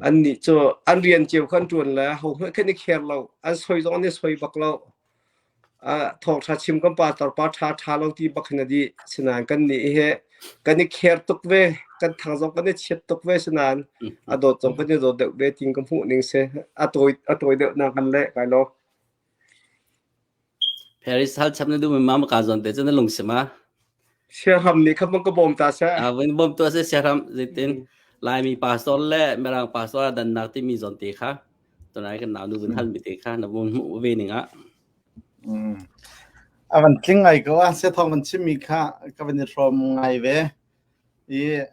Annih cu an rian cio kha an ṭuan le hohmanh khan i kher lo. An soi zong an i soi bak lo. Thawngṭha chim kan pastor pa ṭha ṭha lo ti bak hin a dih. Sinain kannih hi kan i kher tuk ve. Kan thang zong kan i chiat tuk ve. Sinain a dawt zong kan i dawt deuh ve tiin ka hmuh ning si. A tawi a tawi deuh nak kan leh kai lo. Paris hal chap na duh mi ma ka zawn te cu na lung sim a. Siahram nih kha bang ka bawm ta seh. A vun bawm tu se siahram zeitin Laimi pastor le Mirang pastor a dannak timi zawn te kha tunai kan nau nu vun hal mi te kha na vun hmuh ve ning ah. A van tling ngai ko a sia thong van chim mi kha ka van i hrawm ngai ve. I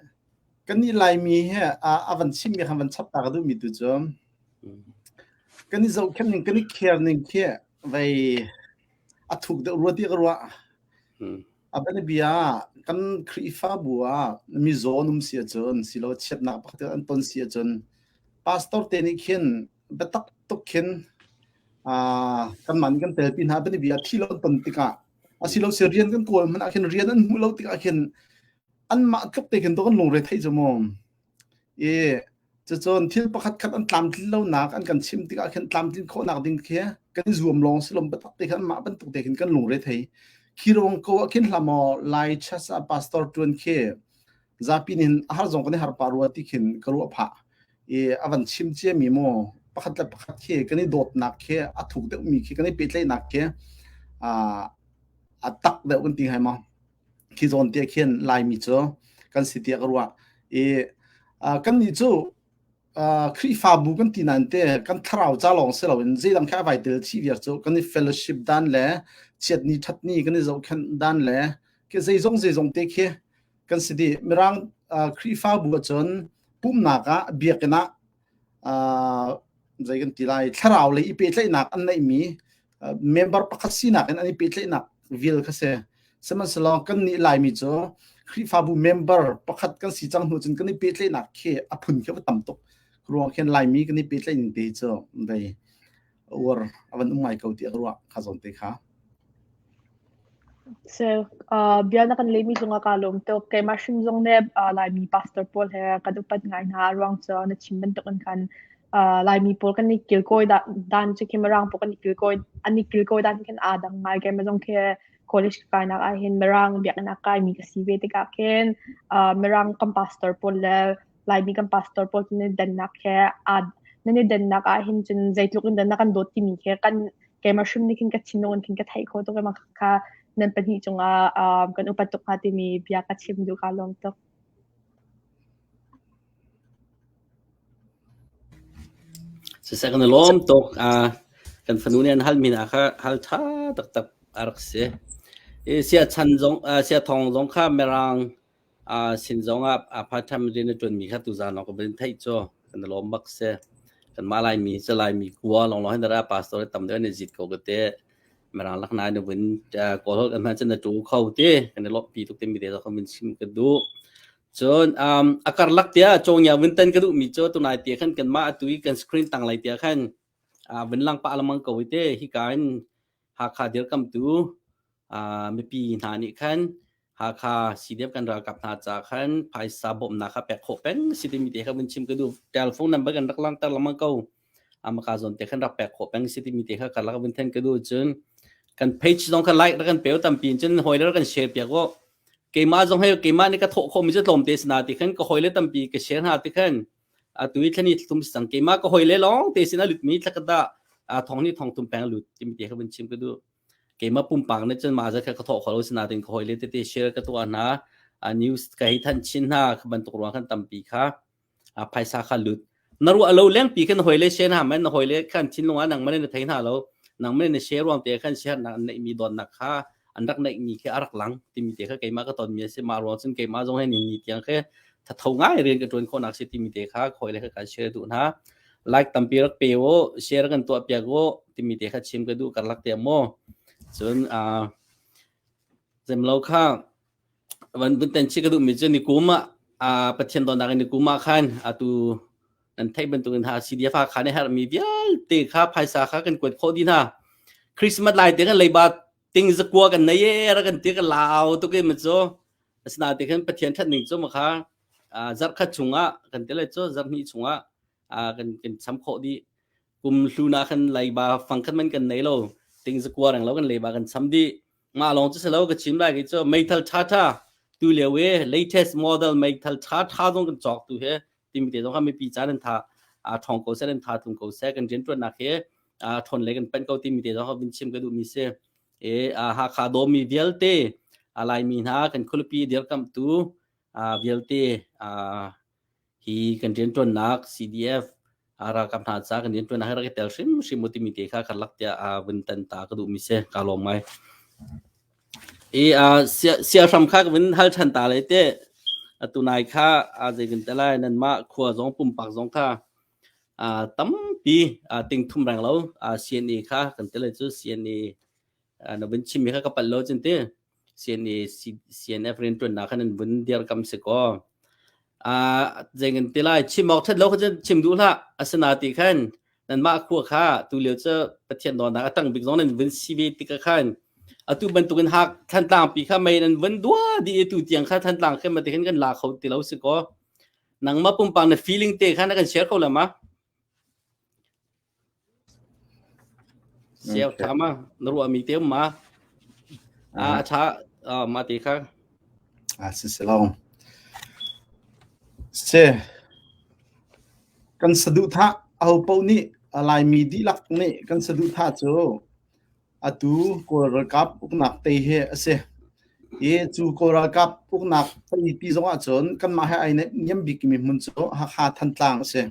kan i Laimi he a van chim mi kha van chap ta ka duh mi tu cu kan i zohkhenh ning kan i care ning khi vei a thuk deuh rua ti ka ruah. A bianabia kan Khrihfabu ah mizaw an um si ahcun silo chiatnak pakhat an ton si ahcun pastor te nih khin biatak tuk khin kanmah nih kan telpi hna bianabia thi lo an ton tikah asilo si rian kan kawl hmanh ah khin rian an hmuh lo tikah khin anmah tluk te khin to kan lungre theih cu mu. I cucun thil pakhat khat an tlamtlin lonak an kan chim tikah khin tlamtlin khawhnak ding khi kan i zuam lawng si lom biatak te khan mah bantuk te khin kan lungre thei. Khi ruang ko ah khin hlah maw Lai church ah pastor tuan khi zapi nih a har zong kan i har pah rua ti khin ka ruah phah. I a van chim ciami mu pakhat le pakhat khi kan i dawtnak khi a thuk deuhmi khi kan i pehtlaihnak khi a tak deuh kan ti hai maw. Khi zawn te khin Laimi cu kan si tiah ka ruah. I kannih cu Khrihfabu kan ti nain te kan thlarau ca lawng si loin zeidang kha a vai tel chih viar cu kan i fellowship dan le chiatni ṭhatni kan i zohkhenh dan le khi zeizong zeizong te khi kan si dih. Mirang Khrihfabu ahcun pumhnak ah biakinn ah zei kan ti lai thlarau lei i pehtlaihnak an neihmi member pakhat sinak in an i pehtlaihnak vial kha si. Sihmanhsehlaw kan nih Laimi cu Khrihfabu member pakhat kan si cang hnu cun kan i pehtlaihnak khi a phun khi a va tam tuk. Ruang khin Laimi kan i pehtlaih ning te cu vei uar a van um ngai ko tiah ka ruah kha zawn te kha. So, uh, bia na kan lehmi cungah kaa lawm tuk. Keimah hrim zong nih uh, Laimi pastor pawl he kan upat ngai hna. Ruang cu na chim bantuk in khan uh, Laimi pawl kan i kilkawi da, dan cu khi Mirang pawl kan i kilkawi an i kilkawi dan khin aa dang ngai. Keimah zong khi college ka kainak ah hin Mirang biakinn ah kaimi ka si ve tikah khin uh, Mirang kan pastor pawl le Laimi kan pastor pawl cu nan i dannak he aa nan i dannak ah hin cun zeitluk in dah na kan dawt timi khi kan keimah hrim nih khin ka thinlung in khin ka theih khawh tuk i mah kha nan pahnih cungah um, kan upat tuk hnga timi bia ka chim duh kaa lawm tuk. Siseh kan i lawm tuk. Uh, kan fanu nih an halmi hna kha hal ṭha taktak a rak si. I sia chan zong, uh, sia thong zong kha Mirang sin zongah part-time rian a ṭuanmi kha tuzaan lawng ka van theih cu kan i lawm bak si. Kanmah Laimi cu Laimi kua lawnglawng hin dara pastor tam deuh an i zit ko ka ti. Mirang lak nain vun Kawl holh kan hman cun na ṭu kho ti kan i lawmhpi tuk timi te zong vun chim ka duh. Cun um, a karlak tiah cawngia vun tan ka duhmi cu tunai te khan kanmah atu i kan screen tang lai tiah khan vun lang pah lengmang ko i te hika in Hakha dirkamtu mipi hna nih khan Hakha CDF kan ralkap hna ca khan phaisa bawmhnak kha pek khawh peng si timi te kha vun chim ka duh. Telephone number kan rak langhter lengmang ko. Amaka zawn te khan rak pek khawh peng si timi te kha karlak vun then ka duh cun kan page zong kha like rak kan pe tampi in cun hawi le rak kan share piak u. Keimah zong he keimah nih ka thawh khawh mi cu tlawmte si na ti khan ka hawi le tampi ka share hna ti khan atu i thlani thum sang keimah ka hawi le lawng te sin a lut mi thlakata. A thong ni thong tum peng lut timi te kha vun chim ka duh. Keimah pumpak nih cun mah zat kha ka thawh kho lo sinain ka hawile tete share ka tuah hna. News ka hei thanh chin hna kha bantuk ruang khan tampi kha phaisa kha lut. Na ruah lo lengpi khan na hawile share hna man na hawile khan thinlung ah nangmah na thei hna lo. Nangmah na share ruang te khan share nak an neihmi dawtnak kha an rak neihmi khi a rak lang timi te kha keimah ka tonmi a si. Mah ruang cun keimah zong he ni ni tiang khi thatho ngai rian ka ṭuan khawhnak si timi te kha hawile kha kan share duh hna. Like tampi rak pe u, share kan tuah piak u timi te kha chim ka duh karlak te maw. Cun uh, zemlo kha van vun ten chi ka duh mi cu ni kum ah uh, Pathian dawtnak in ni kum ah khan atu nan theih bantukin ha CDF ha khan herh mi vialte kha phaisa kha kan kuat khawh dih hna. Christmas lai te kan leiba ting zakua kan nei e ra kan ti ka lau tuk i ma cu asinain te khan Pathian that ning cu ma kha zarh khat chungah kan ti lai cu zarh hnih chungah kan kan cham khawh dih kum hlu na khan leiba fang khat man kan nei lo ting zakua reng lo kan leiba kan cham dih mah lawng cu si lo ka chim lai ki cu meithal tha tha tu lio e latest model meithal tha tha zong kan cawk tu he timi te zong kha mipi ca nan tha a thong ko seh nan tha tlung ko seh kan riantuannak he a thon le kan panh ko timi te zong kha vun chim ka duh mi si e Hakha dawmi vialte a Laimi hna kan khualipi dirkamhtu vialte hi kan riantuannak CDF ralkap hna ca kan riantuannak hi rak i tel hrimhrim u timi te kha karlak tiah vun tan ta ka duh mi si ka lawm ngai. I siahram kha ka vun hal ṭhan ta lai te atu nai kha zei kan te lai nanmah khua zong pumpak zong kha tampi ting thum reng lo CNA kha kan te lai cu CNA na vun chimmi kha ka palh lo cun ti CNA CNF rianṭuannak kha nan vun dirkam si kaw zei kan ti lai chim awk ṭhat lo kha cun chim duh hlah asina ti khan nanmah khua kha tu lio cu Pathian dawtnak a tang bik zong nan vun si ve tikah khan atu bantukin hak Thantlang pi kha mei nan vun dua dih i tu tiang kha Thantlang khin ma ti khin kan la kho ti lo si kaw nangmah pumpak na feeling te kha na kan share kho la ma Share tha ma na ruah mi te um ma a tha ma te kha a si si lo se kan saduhthah aho paoh nih Laimi dihlak nih kan saduhthah cu atu Kawl ralkap uknak tei hi a si. I cu Kawl ralkap uknak tei ti zong ahcun kanmah he ai niam bikmi hmun cu Hakha Thantlang a si.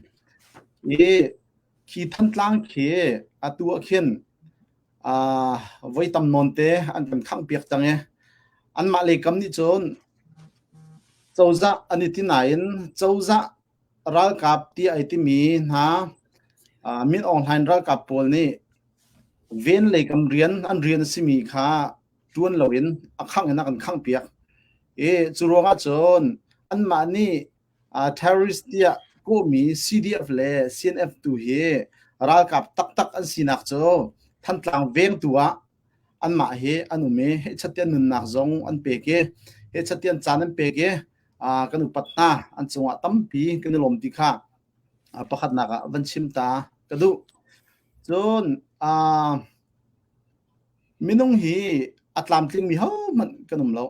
I khi Thantlang khi atu ah khin uh, voi tam nawn te an kan khangh piak cang i anmah lei kam nih cun cozah an i ti nain cozah ralkap ti ai timi hna uh, Min Aung Hlaing ralkap pawl nih ven lei kam rian an rian a simi kha ṭuan loin a khangh in a kan khangh piak. I cu ruangah cun anmah nih uh, terrorist tiah kawhmi CDF le CNF tu hi ralkap taktak an sinak cu Thantlang vengtu ah anmah hi an um i hehchat nunnak zong an pek i hehchat caan an pek i uh, kan upat hna an cungah tampi kan i lawm ti kha uh, pakhatnak ah van chim ta ka duh cun uh, minung hi a tlamtling mi hohmanh kan um lo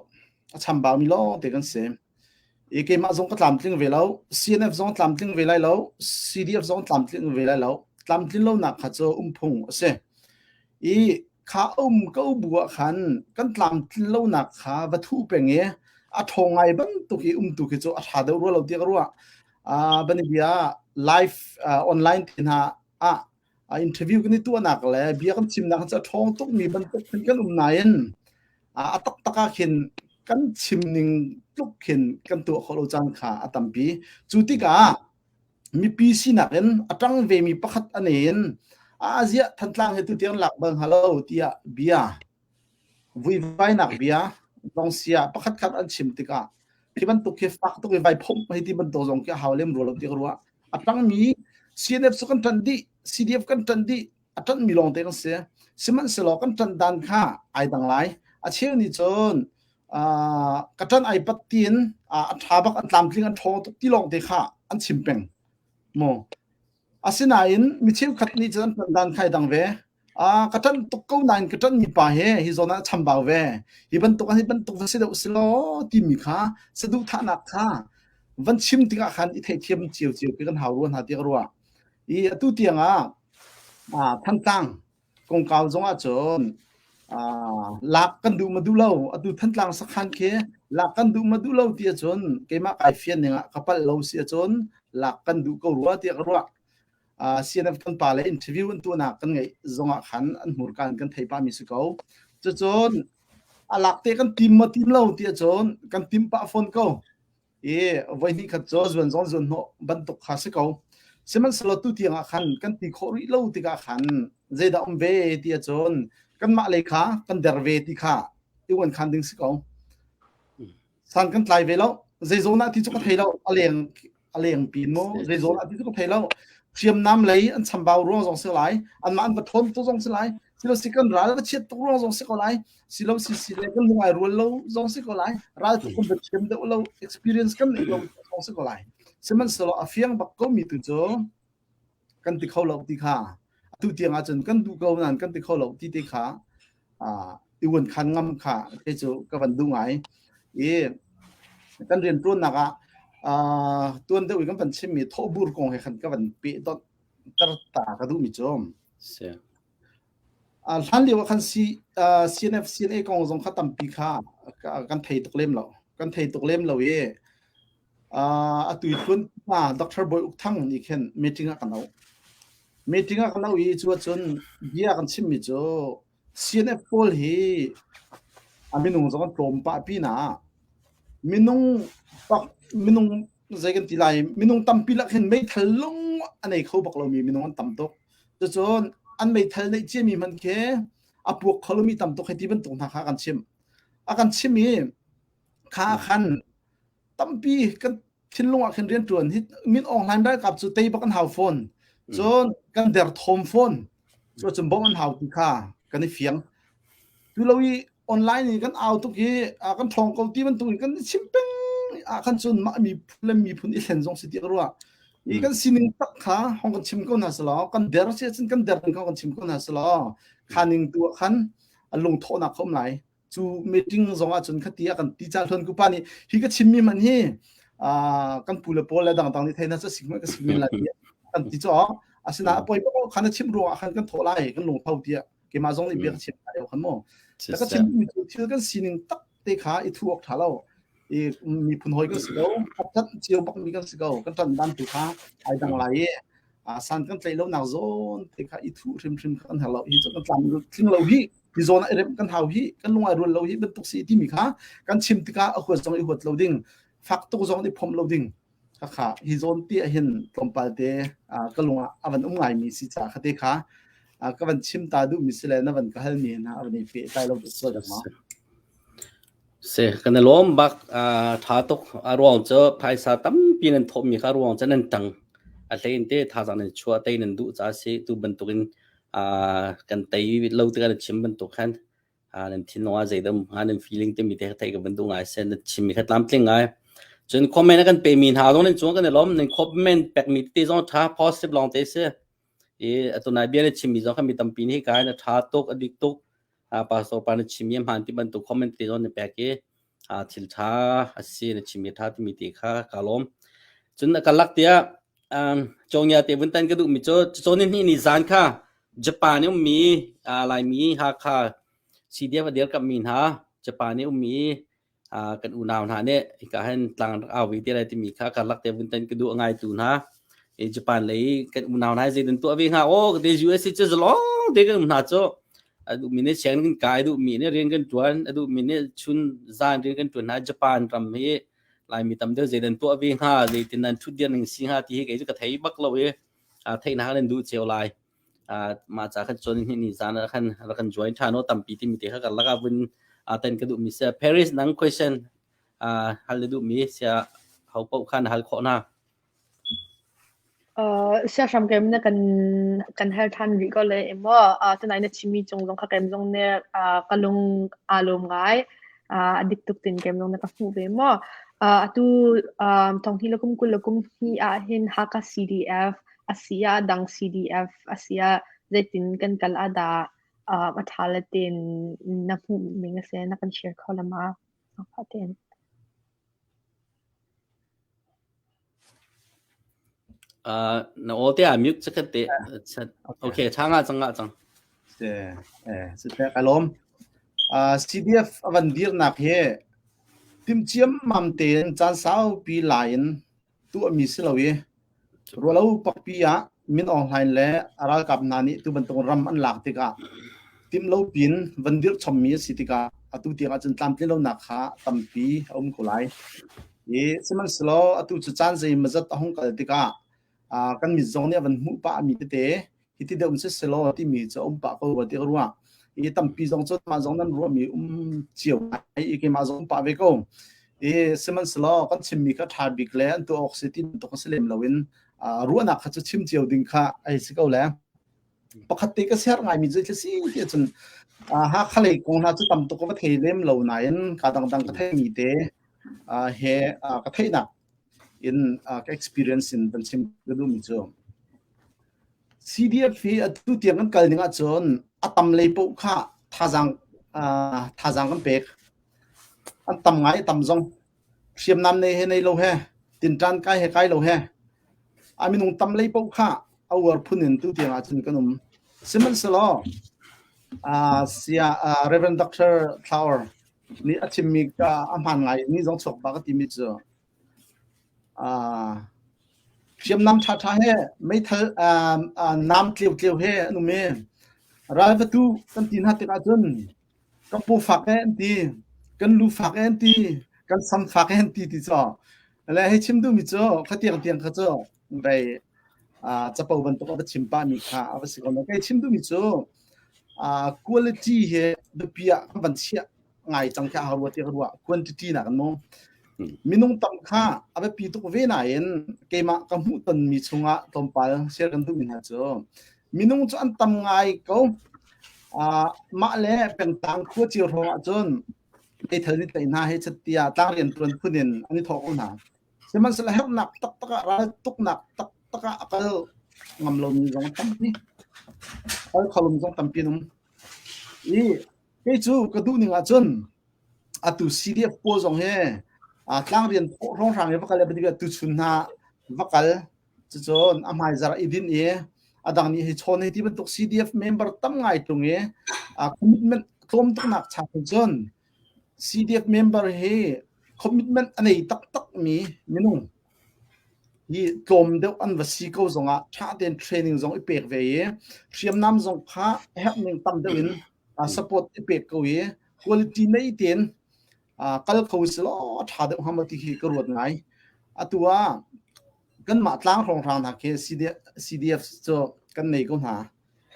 a chambau mi lawng te kan si i keimah zong ka tlamtling ve lo CNF zong tlamtling ve lai lo CDF zong tlamtling ve lai lo tlamtlin lonak kha cu umphung a si i kha um ko bu ah khan kan tlamtlin lonak kha va thu peng i a ṭhawng ngai bantuk i um tu khi cu a ṭha deuh rua lo tiah ka ruah uh, banibia live uh, online te hna ah interview kan i tuahnak le bia kan chimnak cu a ṭhawng tukmi bantuk khin kan um nain a taktak ah khin kan chim ning tluk khin kan tuah khawh lo caan kha a tampi. Cu tikah mipi sinak in a ṭang vemi pakhat a in a ziah Thantlang he tutiang lak bal hnga lo tiah bia vuivainak bia zong sia pakhat khat an chim tikah khi bantuk khi fak tuk i vai phomh hei ti bantuk zong khi a hau lem rua lo ti ka ruah. A ṭangmi CNF cu kan ṭan dih, CDF kan ṭan dih, a ṭanhmi lawngte kan si. Sihmanhsehlaw kan ṭanh dan kha ai dang lai. A cheu nih cun uh, ka ṭanh ai pat tiin uh, a ṭha bak an tlamtling an ṭhawng tuk ti lawngte kha an chim peng. Mu. Asinain mi cheukhat nih cun an ṭanh dan kha ai dang ve. Ah, ka ṭanh tuk ko nain ka ṭanhmi pa he hi zawn ah chambau ve. Hi bantuk hi bantuk va si deuh si law timi kha saduhthahnak kha van chim tikah khan i theihthiam cio cio khi kan hau rua hna ti ka ruah. I atu tiang ah. Thantlang kongkau zong ahcun lak kan duh ma duh lo atu Thantlang sakhan khi lak kan duh ma duh lo ti ahcun keimah kai fian ning ah ka palh lo si ahcun lak kan duh ko rua tiah ka ruah. CNF kan pa le interview an tuahnak kan ngeih zong ah khan an hmurka in kan thei pah mi si ko. Cucun a lak te kan tim maw tim lo ti ahcun kan tim pah fawn ko. I voi hnih khat cu zuan zong zuan hnawh bantuk kha si ko. Sihmanhsehlaw tu tiang ah khan kan ti khawh rih lo tikah khan zeidah um ve ti ahcun kanmah lei kha kan der ve ti kha i uan khan ding si ko. San kan tlai ve lo. Zei zawn ah ti cu ka thei lo. A leng a leng pin mu zei zawn ah ti cu ka thei lo. Hriamnam lei an chambau ruang zong si lai. Anmah an va thawn tu zong si lai. Silo si kan ral va chiat tuk ruang zong si ko lai. Silo si si le kan lungai rual lo zong si ko lai. Ral tuk kan va thiam deuh lo experience kan neih lo zong si ko lai. Sihmanhsehlaw a fiang bak ko mi tu cu kan ti kho lo ti kha atu tiang ahcun kan duh ko nain kan ti kho lo ti te kha i uan khan ngam kha te cu ka van duh ngai i kan rian tuannak ah tuan deuh i kan van chimmi thawhbur kong he khan ka van peh dot tar ta ka duh mi cu hlan lio ah khan C, CNF CNA kong zong kha tampi kha kan thei tuk lem lo kan thei tuk lem lo i Atu i tlun hna Dr. Bawi Uk Thang nih khin meeting ah kan auh. Meeting ah kan auh i cu ahcun bia kan chimmi cu CNF pawl hi a minung zong an tlawm pah pinah minung pak minung zei kan ti lai minung tampi lak hin meithal lung a nei kho bak lomi minung an tam tuk. Cucun an meithal neih ciami hmanh khi a puak kho lomi tam tuk hei ti bantuk hna kha kan chim. A kan chim i kha khan tampi kan thinlung ah khin rian ṭuan hi Min Aung Hlaing ralkap cu tei bak an hau fawn cun kan der thawm fawn cu cun bawmh an hau ti kha kan i fiang tu lo i online in kan au tuk i kan ṭhawng ko ti bantuk in kan i chim peng ah khan cun mah miphun le miphun i thlen zong si ti ka ruah i kan sining tak kha hong kan chim ko hna selaw kan der si cun kan der ning kha kan chim ko hna selaw kha ning tu ah khan a lungthawhnak kha um lai Cu meeting zong ahcun khati a kan ti ca hluan kupa nih hi ka chimmi hmanh hi kan pu le pawl le dangdang nih theina cu sik ka sik men lai tiah kan ti cu asinain a poi bak khan a chim ruangah khan kan thawh lai kan lungtho tiah keimah zong nih bia ka chim lai khan mu ta ka chimmi cu thil kan sining tak te kha i thu awk tha lo i miphun hawi kan si ko tat cio bak mi kan si ko kan ṭan dan tu kha ai dang lai i san kan tlaih lo nak zawn te kha i thuh hrimhrim kha kan herh lo hi cu kan tlam tling lo hi hi zawn ah i remh kan hau hi kan lung ai rual lo hi bantuk si timi kha kan chim tikah a huat zong i huat lo ding fak tuk zong i phomh lo ding kha hi zawn ti ah hin tlawmpal te ka lung ah a van um ngai mi si ca kha te kha ka van chim ta duh mi si le na van ka hal mi hna a van i pe tai lo sual ma Si, kan i lawm bak. Aa ṭha tuk. A ruang cu phaisa tampi nan thawhmi kha a ruang cu nan ṭang. A hlei in te thazaang nan chuah, tei nan duh caah a si. Tu bantukin aa kan tei lo tikah nan chim bantuk khan aa nan thinlung ah zeidah um hnga, nan feeling timi te kha theih ka van duh ngai. Sen nan chimmi kha tlamtling ngai. Cun comment a kan pemi hna zong nan cung kan i lawm. Nan comment pekmi tete zong a ṭha, positive lawng te a si. I atu nai bia na chimmi zong kha mi tampi nih hika hin a ṭha tuk, a dik tuk. Pastor pa na chimmi a hmaan ti bantuk comment te zong na pek i thil ṭha a si na chimmi ṭha timi te kha ka lawm. Cun ka lak tiah Cawngya te vun tan ka duhmi cu cawn ni ni zan kha Japan i ummi Laimi Hakha CDF a dirkamhmi hna Japan i ummi kan unau hna nih hika hin tlang rak au ve ti lai timi kha karlak te vun tan ka duh ngai tu hna i Japan lei kan unau hna zei dan tuah ve hnga aw ka te USA cu zalong te kan um hna cu a duh mi nih sianginn kan kai duh mi nih rian kan tuan a duh mi nih chun zan rian kan tuan hna Japan ram hi Laimi tam deuh zei dan tuah ve hnga zeitin nan thut dir ning si hnga ti hi kei cu ka thei bak lo i theih na kan duh cio lai mah ca khan cun ni zan ah khan rak kan join ṭhan aw tampi timi te kha karlak ah vun ten ka duhmi sia Paris nang question hal na duhmi sia ho paoh khan hal khawh na. Siahram kem na kan kan hal ṭhan rih ko le emaw tunai na chimmi cung zong kha kem zong ne ka lung aa lawm ngai a dik tuk tin kem zong na ka hmuh ve maw atu thong hi le kum 20 le kum hnih ah hin Hakha CDF a si ah dang CDF a si ah zeitin kan kal ah dah a ṭha le tein na hmuh ning a si na kan share kho la ma? Tein. Uh, na aw te ah mute chakhat te. Okay, changa changa chang. Se eh se te kalom. Uh, CDF avan dirnak he tim chiam mam tein caan saupi la in tuahmi si lo i rualo pakpi ah Min Aung Hlaing le a ralkap hna nih tu bantuk ram an lak tikah tim lo pin van dirh chommi a si tikah atu tiang ahcun tlamtlin lonak kha tampi a um ko lai. I sihmanhsehlaw atu cu caan zeimawzat a hung kal tikah kan mit zong nih a van hmuh pah mi tete hiti deuh in siselaw timi cu a um pah ko rua ti ka ruah. I tampi zong cu mah zong nan ruahmi um cio lai i keimah zong um pah ve ko. I sihmanhsehlaw kan chimmi kha ṭha bik le an tuah awk si ti bantuk a si lem loin ruahnak kha cu chim cio ding kha ai si ko le. Pakhat te ka ser ngaimi cu si ti ahcun Hakha lei kong hna cu tam tuk ka va thei lem lo nain ka dangdang ka theimi te he ka theihnak in ka experience in van chim ka duhmi cu CDF hi atu tiang kan kal ning ahcun a tam lei paoh kha thazaang thazaang kan pek. An tam ngai tam zong hriamnam nei he nei lo he tinṭan kai he kai lo he a minung tam lei paoh kha a uar phun in tu tiang ahcun kan um. Sihmanhsehlaw sia Reverend Dr. Flower nih a chimmi ka a hmaan ngai ni zong chuak ba ka timi cu hriamnam ṭhaṭha he meithal nam tleutleu he an um i ralvatu kan ti hna tikah cun ka paw fak e an ti kan lu fak e an ti kan sam fak e an ti ti cu le hei chim duhmi cu khatiang tiang kha cu vei capo bantuk a va chim pahmi kha a va si ko. Kei chim duhmi cu quality he biapi ah kan van chiah ngai cang kha a ruah ti ka ruah quantity nak mu minung tam kha a biapi tuk ve nain keimah ka hmuh tonmi chungah tlawmpal share kan duhmi hna cu minung cu an tam ngai ko mah le pengtlang khua cio hrawng ahcun meithal ni tlaih hna he chattia tlang rian tuan phun in an i thawk ko hna Sihmanhsehlaw herhnak taktak ah raltuknak taktak ah a kal ngam lomi zong tampi kal kho lomi zong tampi an um. I kei cu ka duh ning ahcun atu CDF pawl zong hi tlang rian hrawnghrang i va kal le tu chun hna va kal cucun a hmaizar i din i a dang nih hi chawn hei ti bantuk CDF member tam ngai tung i commitment tlawm tuknak cha cun CDF member hi commitment a nei taktakmi minung hi tlawm deuh an va si ko zongah ṭha tein training zong i pek ve i hriamnam zong kha herh ning tam deuh in support i pek ko i quality nei tein kal kho si law a ṭha deuh hnga maw ti khi ka ruat ngai. Atu ah kanmah tlang hrawnghrang hna khi CDF cu kan nei ko hna.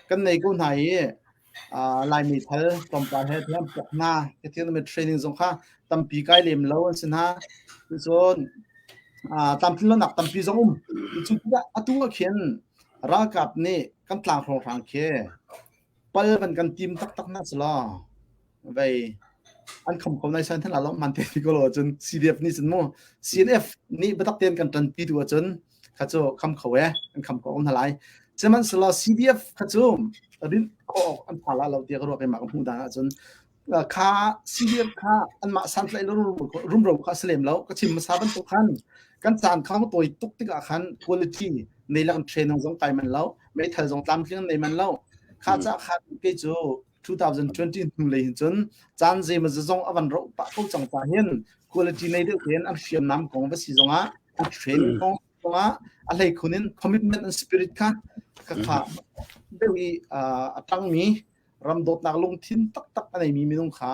Kan nei ko hna i Lai meithal tlawmpal he thiam pok hna. Ka thiam training zong kha tampi kai lem lo an si hna. Cun tlamtlin lonak tampi zong um. Cu tikah atu ah khin ralkap nih kan tlang hrawnghrang khi pal van kan tim taktak hna selaw vei an kham ko nai san than lo man te ti ko lo cun CDF nih cun mu CNF nih biatak tein kan ṭanpi tu ahcun kha cu kham kho e an kham ko hna lai sihmanhsehlaw CDF kha cu rin khawh awk an pha la lo tiah ka ruak keimah ka hmuh dan ahcun kha CDF kha anmah santlaih le rumro kha a si lem lo ka chim hmasa bantuk khan kan caan kha tawi tuk tikah khan quality nei lak training zong kai man lo meithal zong tlamtling nei man lo kha ca khan kei cu 2020 hnu lei hin cun caan zeimaw zong a van roh pah ko cang ta hin quality nei deuh tein an hriamnam kong va si zongah an training kong zongah a hlei khun in commitment and spirit kha kha kha deuh i a tangmi ram dawtnak lungthin taktak a neimi minung kha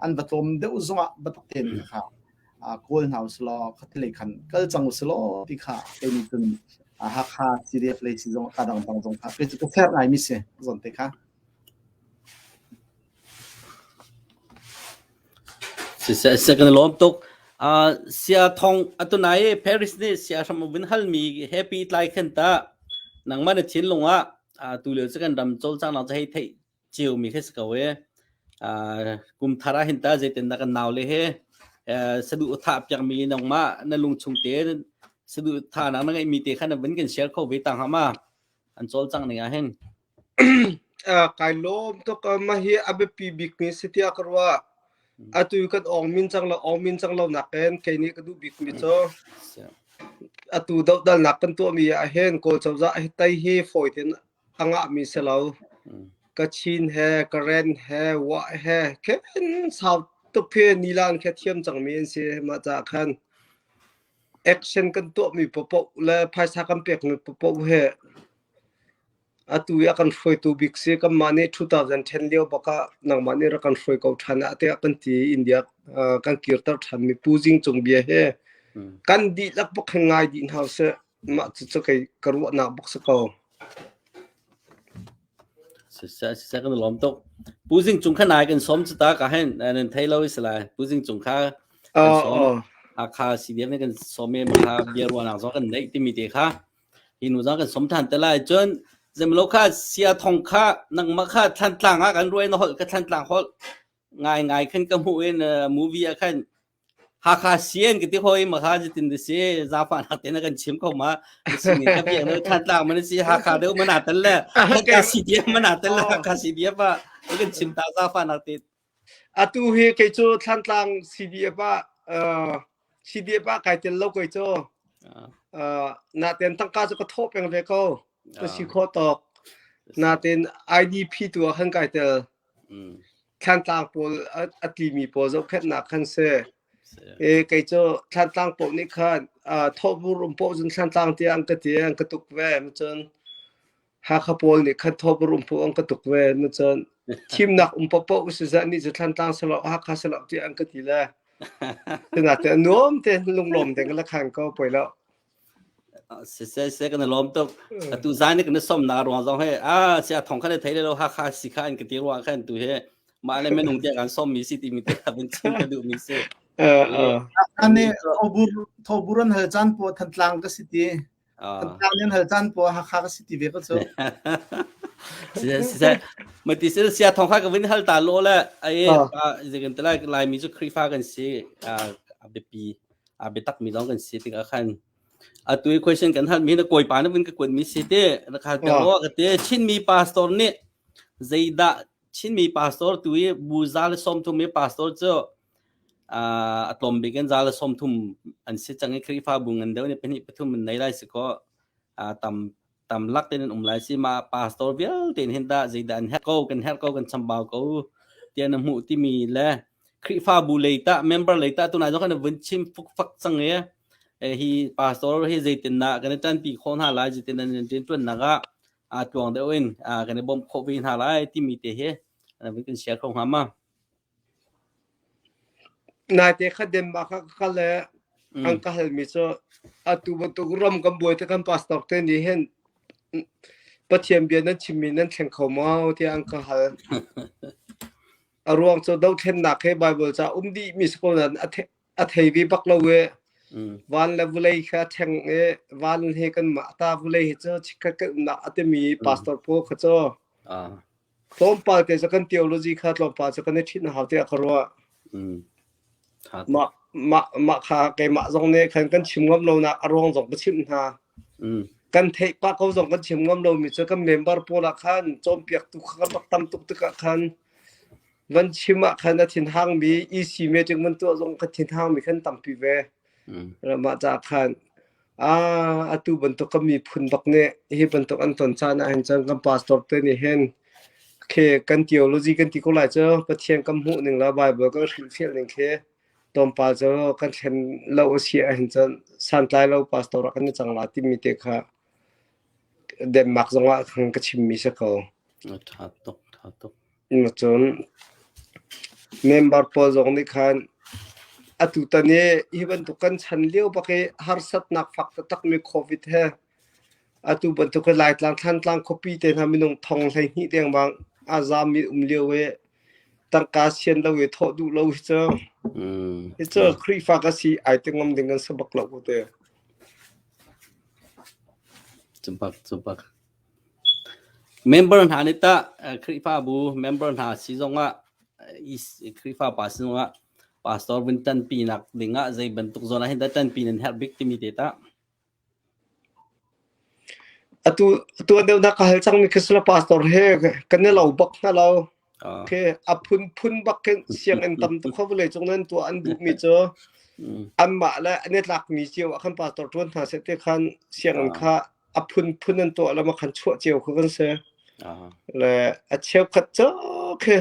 an va tlawm deuh zongah biatak tein kha kawl hna usulaw khatilei khan kal cang usulaw ti kha kei nih cun Hakha CDF lei si zong ka dangdang zong kha kei cu ka fair ngaimi si zon te kha. Siseh kan i lawm tuk. Uh, sia thong atunai Paris nih sia hram vun halmi happy tlai khen ta nangmah na thinlung ah uh, tu lio cu kan ram cawlcang nak hei theih cio mi khe si ko e. Uh, kum thar ah hin ta zeitin na kan nau le he uh, sadu tha piak mi nangmah na lung chung te sadu tha nak na ngeih mi te khan na vun kan share kho ve tang ha ma an cawlcang ning ah hin. Kai lawm tuk. Mah hi a biapi bikmi si tiah ka ruah. Atu kan awng min cang lo, awng min cang lo nakin kei nih ka duh bikmi cu. Atu dohdalnak kan tuahmi ah hin Kawl cozah hi tei hi fawi tein a ngahmi si lo. Kachin he, Karen he, Wah he khin sau tuk khi nilan khi thiam cangmi an si. Mah caah khan action kan tuahmi paohpaoh le phaisa kan pekmi paohpaoh he Atu i a kan hruaitu bik si kanmah nih 2010 lio bak ah nangmah nih rak kan hruai ko ṭhan ah tiah kan ti i India kan kirter ṭhanmi Pu Zing Cung bia he kan dihlak bak hin ngai dih hna usih. Mah cucu kei ka ruahnak bak si ko. Siseh siseh kan lawm tuk. Pu Zing Cung kha nai kan sawm cu ta ka hen nan thei lo i si lai. Pu Zing Cung kha kan sawm. Hakha CDF nih kan sawm i kha bia ruahnak zong kan neih timi te kha Hi nu zong kan som than te lai. Cun zemlo kha sia thong kha nangmah kha Thlantlang ah kan ruai na holh ka Thlantlang holh ngai ngai khan ka hmuh in movie ah khan Hakha sian ka ti hoi ma kha jitin de si zafa nak te na kan chim ko ma si ni ka biak na Thlantlang man si Hakha deuh mana tel le Hakha CDF mana tel le Hakha CDF ah kan chim ta zafa nak te Atu hi kei cu Thlantlang CDF ah CDF ah kai tel lo kei cu. Naten tangka cu ka thawh peng ve ko. Ka si khawh tawk. Naten IDP tu ah khan kai tel. Thlantlang pawl a tlimi pawl zohkhenhnak khan si. E kei cu Thlantlang pawl nih khan thawhbur um paoh cun Thlantlang tiah an ka ti an ka tuk ve. Cun Hakha pawl nih khan thawbur um an ka tuk ve na cun thimnak um paohpaoh si zah nih cu Thlantlang silo Hakha silo tiah an ka ti le Tina te nuam te lunglawm te la khan ko poi lo. Se se se kan lawm tuk. Atu zan ni kan som na ruang zong he a sia thong khan thei lo Hakha si kha an ka ti ruang khan tu he mah le menung te kan som mi si ti mi te kan chim ka duh mi si. Ane thobur thobur an hal chan po Thantlang ka si ti. Thantlang nih an hal caan poah Hakha ka si ti ve ko cu. Siseh mati sil sia thong kha ka vin hal ta lo le ai zikin te lai Laimi cu Khrihfa kan si a biapi a biatak mi zong kan si tikah khan atu i question kan hal mi na kawipa na vin ka kuat mi si te na khal te lo ka te Chinmi pastor nih zeidah Chinmi pastor tu i bu za le 30 mi pastor cu A tlawm bik in za le 30 an si cang i Khrihfabu ngan deuh nih pahnih pathum an nei lai si kaw tam tam lak tein an um lai si. Mah pastor vialte in hin dah zeidah an herh ko, kan herh ko, kan chambau ko tiah na hmuh timi le Khrihfabu lei tah member lei tah tunai zong kan vun chim fukfak cang i hi pastor hi zeitindah kan i ṭanpi khawh hna lai, zeitindah nan rianṭuannak ah aa tluang deuh in kan i bawmh khawh ve hna lai timi te hi vun kan share kho hnga ma? Naite kha Denmark ah ka kal i an ka halmi cu atu bantuk ram kan buai te kan pastor te nih hin Pathian bia nan chimmi nan thleng kho maw tiah an ka hal. A ruang cu dothlennak he Bible ca um dih mi si ko nain a thei ve bak lo i van le vulei kha theng i van he kan mah ta vulei hi cu chikkhat kan umnak a timi pastor pawl kha cu Tlawmpal te cu kan theology kha tlawmpal cu kan i ṭhit na hau tiah ka ruah. Mah mah mah kha keimah zong nih khan kan chim ngam lonak a ruang zong ka chimh hna. Kan theih pah ko zong kan chim ngam lomi cu kan member pawl ah khan cawnpiaktu kha kan rak tam tuk tikah khan van chim ah khan a thinhangmi EC meeting van tuah zong ka thinhangmi khan tampi ve. Mah caah khan Ah, atu bantuk kan miphun bak nih hi bantuk an ton caan ahhin cun kan pastor te nih hin khi kan theology kan ti ko lai cu Pathian kan hmuh ning le Bible kan hrilhfiah ning khi tlawmpal cu kan thlen lo a si ahhin cun santlai lo pastor ah kan i cang la timi te kha Denmark zong ah khan ka chimmi si ko. Ṭha tuk, ṭha tuk. Cun member pawl zong nih khan atutan i hi bantuk kan chan lio bak i harsatnak fak taktakmi COVID he atu bantuk hi Laitlang Thlantlang khuapi te hna minung thong 12 dengmang a zaammi um lio i tangka sian lo i thawh duh lo hi cu hi cu Khrihfa ka si ai ti ngam ding kan si bak lo ko te. Cupak cupak. Member hna nih tah Khrihfabu member hna si zongah Khrihfa pa si zongah pastor vun ṭanpi nak dingah zei bantuk zawn ah hin dah ṭanpi nan herh bik timi te tah? Atu tuan deuh na ka hal cangmi khi sila pastor he kan i lo bak hna lo. Khi a phunphun bak khin sianginn tam tuk kha vawlei cung nan tuah an duhmi cu. Anmah le an i tlakmi cio ah khan pastor ṭuan hna seh ti khan sianginn kha a phunphun an tuah le khan chuah cio kha kan si. Le a cheukhat cu khi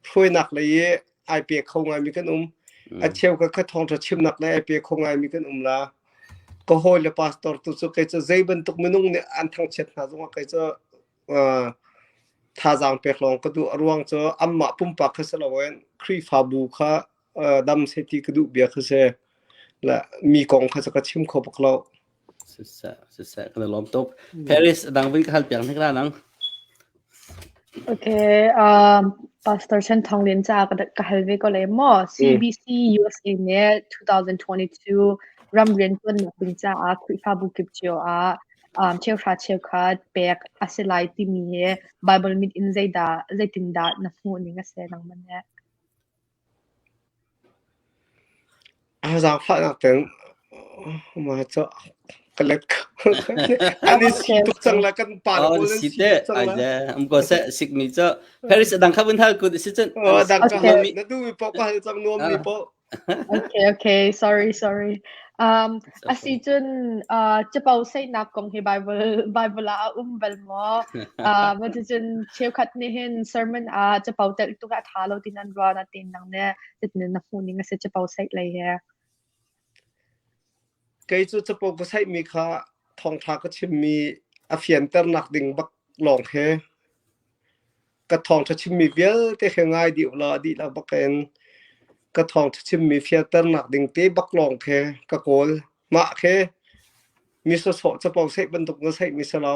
hruainak lei i ai pe kho ngaimi kan um. A cheukhat kha thawngṭha chimnak lei ai pe kho ngaimi kan um la. Ka hawi le pastor tu cu kei cu zei bantuk minung nih an thangchiat hna zongah kei cu thazaang pek lawng ka duh. A ruang cu anmah pumpak kha si loin Khrihfabu kha dam seh ti ka duh bia kha si. Le mi kong kha cu ka chim kho bak lo. Siseh, siseh, kan i lawm tuk. Paris, dang vin ka hal piak hnik la nang. Okay, um, Pastor Chen Thong Lian ca ka ka hal ve ko le maw? CBC USA nih 2022 ram rian tuannak ding caah Khrihfabu kip cio ah um, cheuhra cheukhat pek a si lai timi hi Bible mit in zeidah zeitindah na hmuh ning a si nangmah nih? A zaangfahnak tein mah cu ka let ko. An i si tuk cang la kan pa le Oh, pawl an si si te. tuk cang Ai la. le, am ko se sikmi cu Paris dang kha vun hal kut si cun. Oh, dang ka Okay. hal na duh mi paoh ka hal cang nuam mi Ah. paoh. Okay, okay. Sorry, sorry. Um, asi cun uh, capo saihnak kong hi Bible Bible ah a um bal maw? Uh, ma cun cheukhat nih hin sermon ah capo telh tuk ah a tha lo tin an ruah na tin nang ne zeitin na hmuh ning a si capo saih lei he. Kei cu capo ka saihmi kha thawngṭha ka chimmi a fianternak ding bak lawng he ka thawngṭha chimmi vialte khi ngai dih ulaw a dihlak bak in ka thawngṭha chimmi fianternak ding te bak lawng khi ka kawl. Mah khi mi sawsawh capo saih bantuk na saihmi si lo.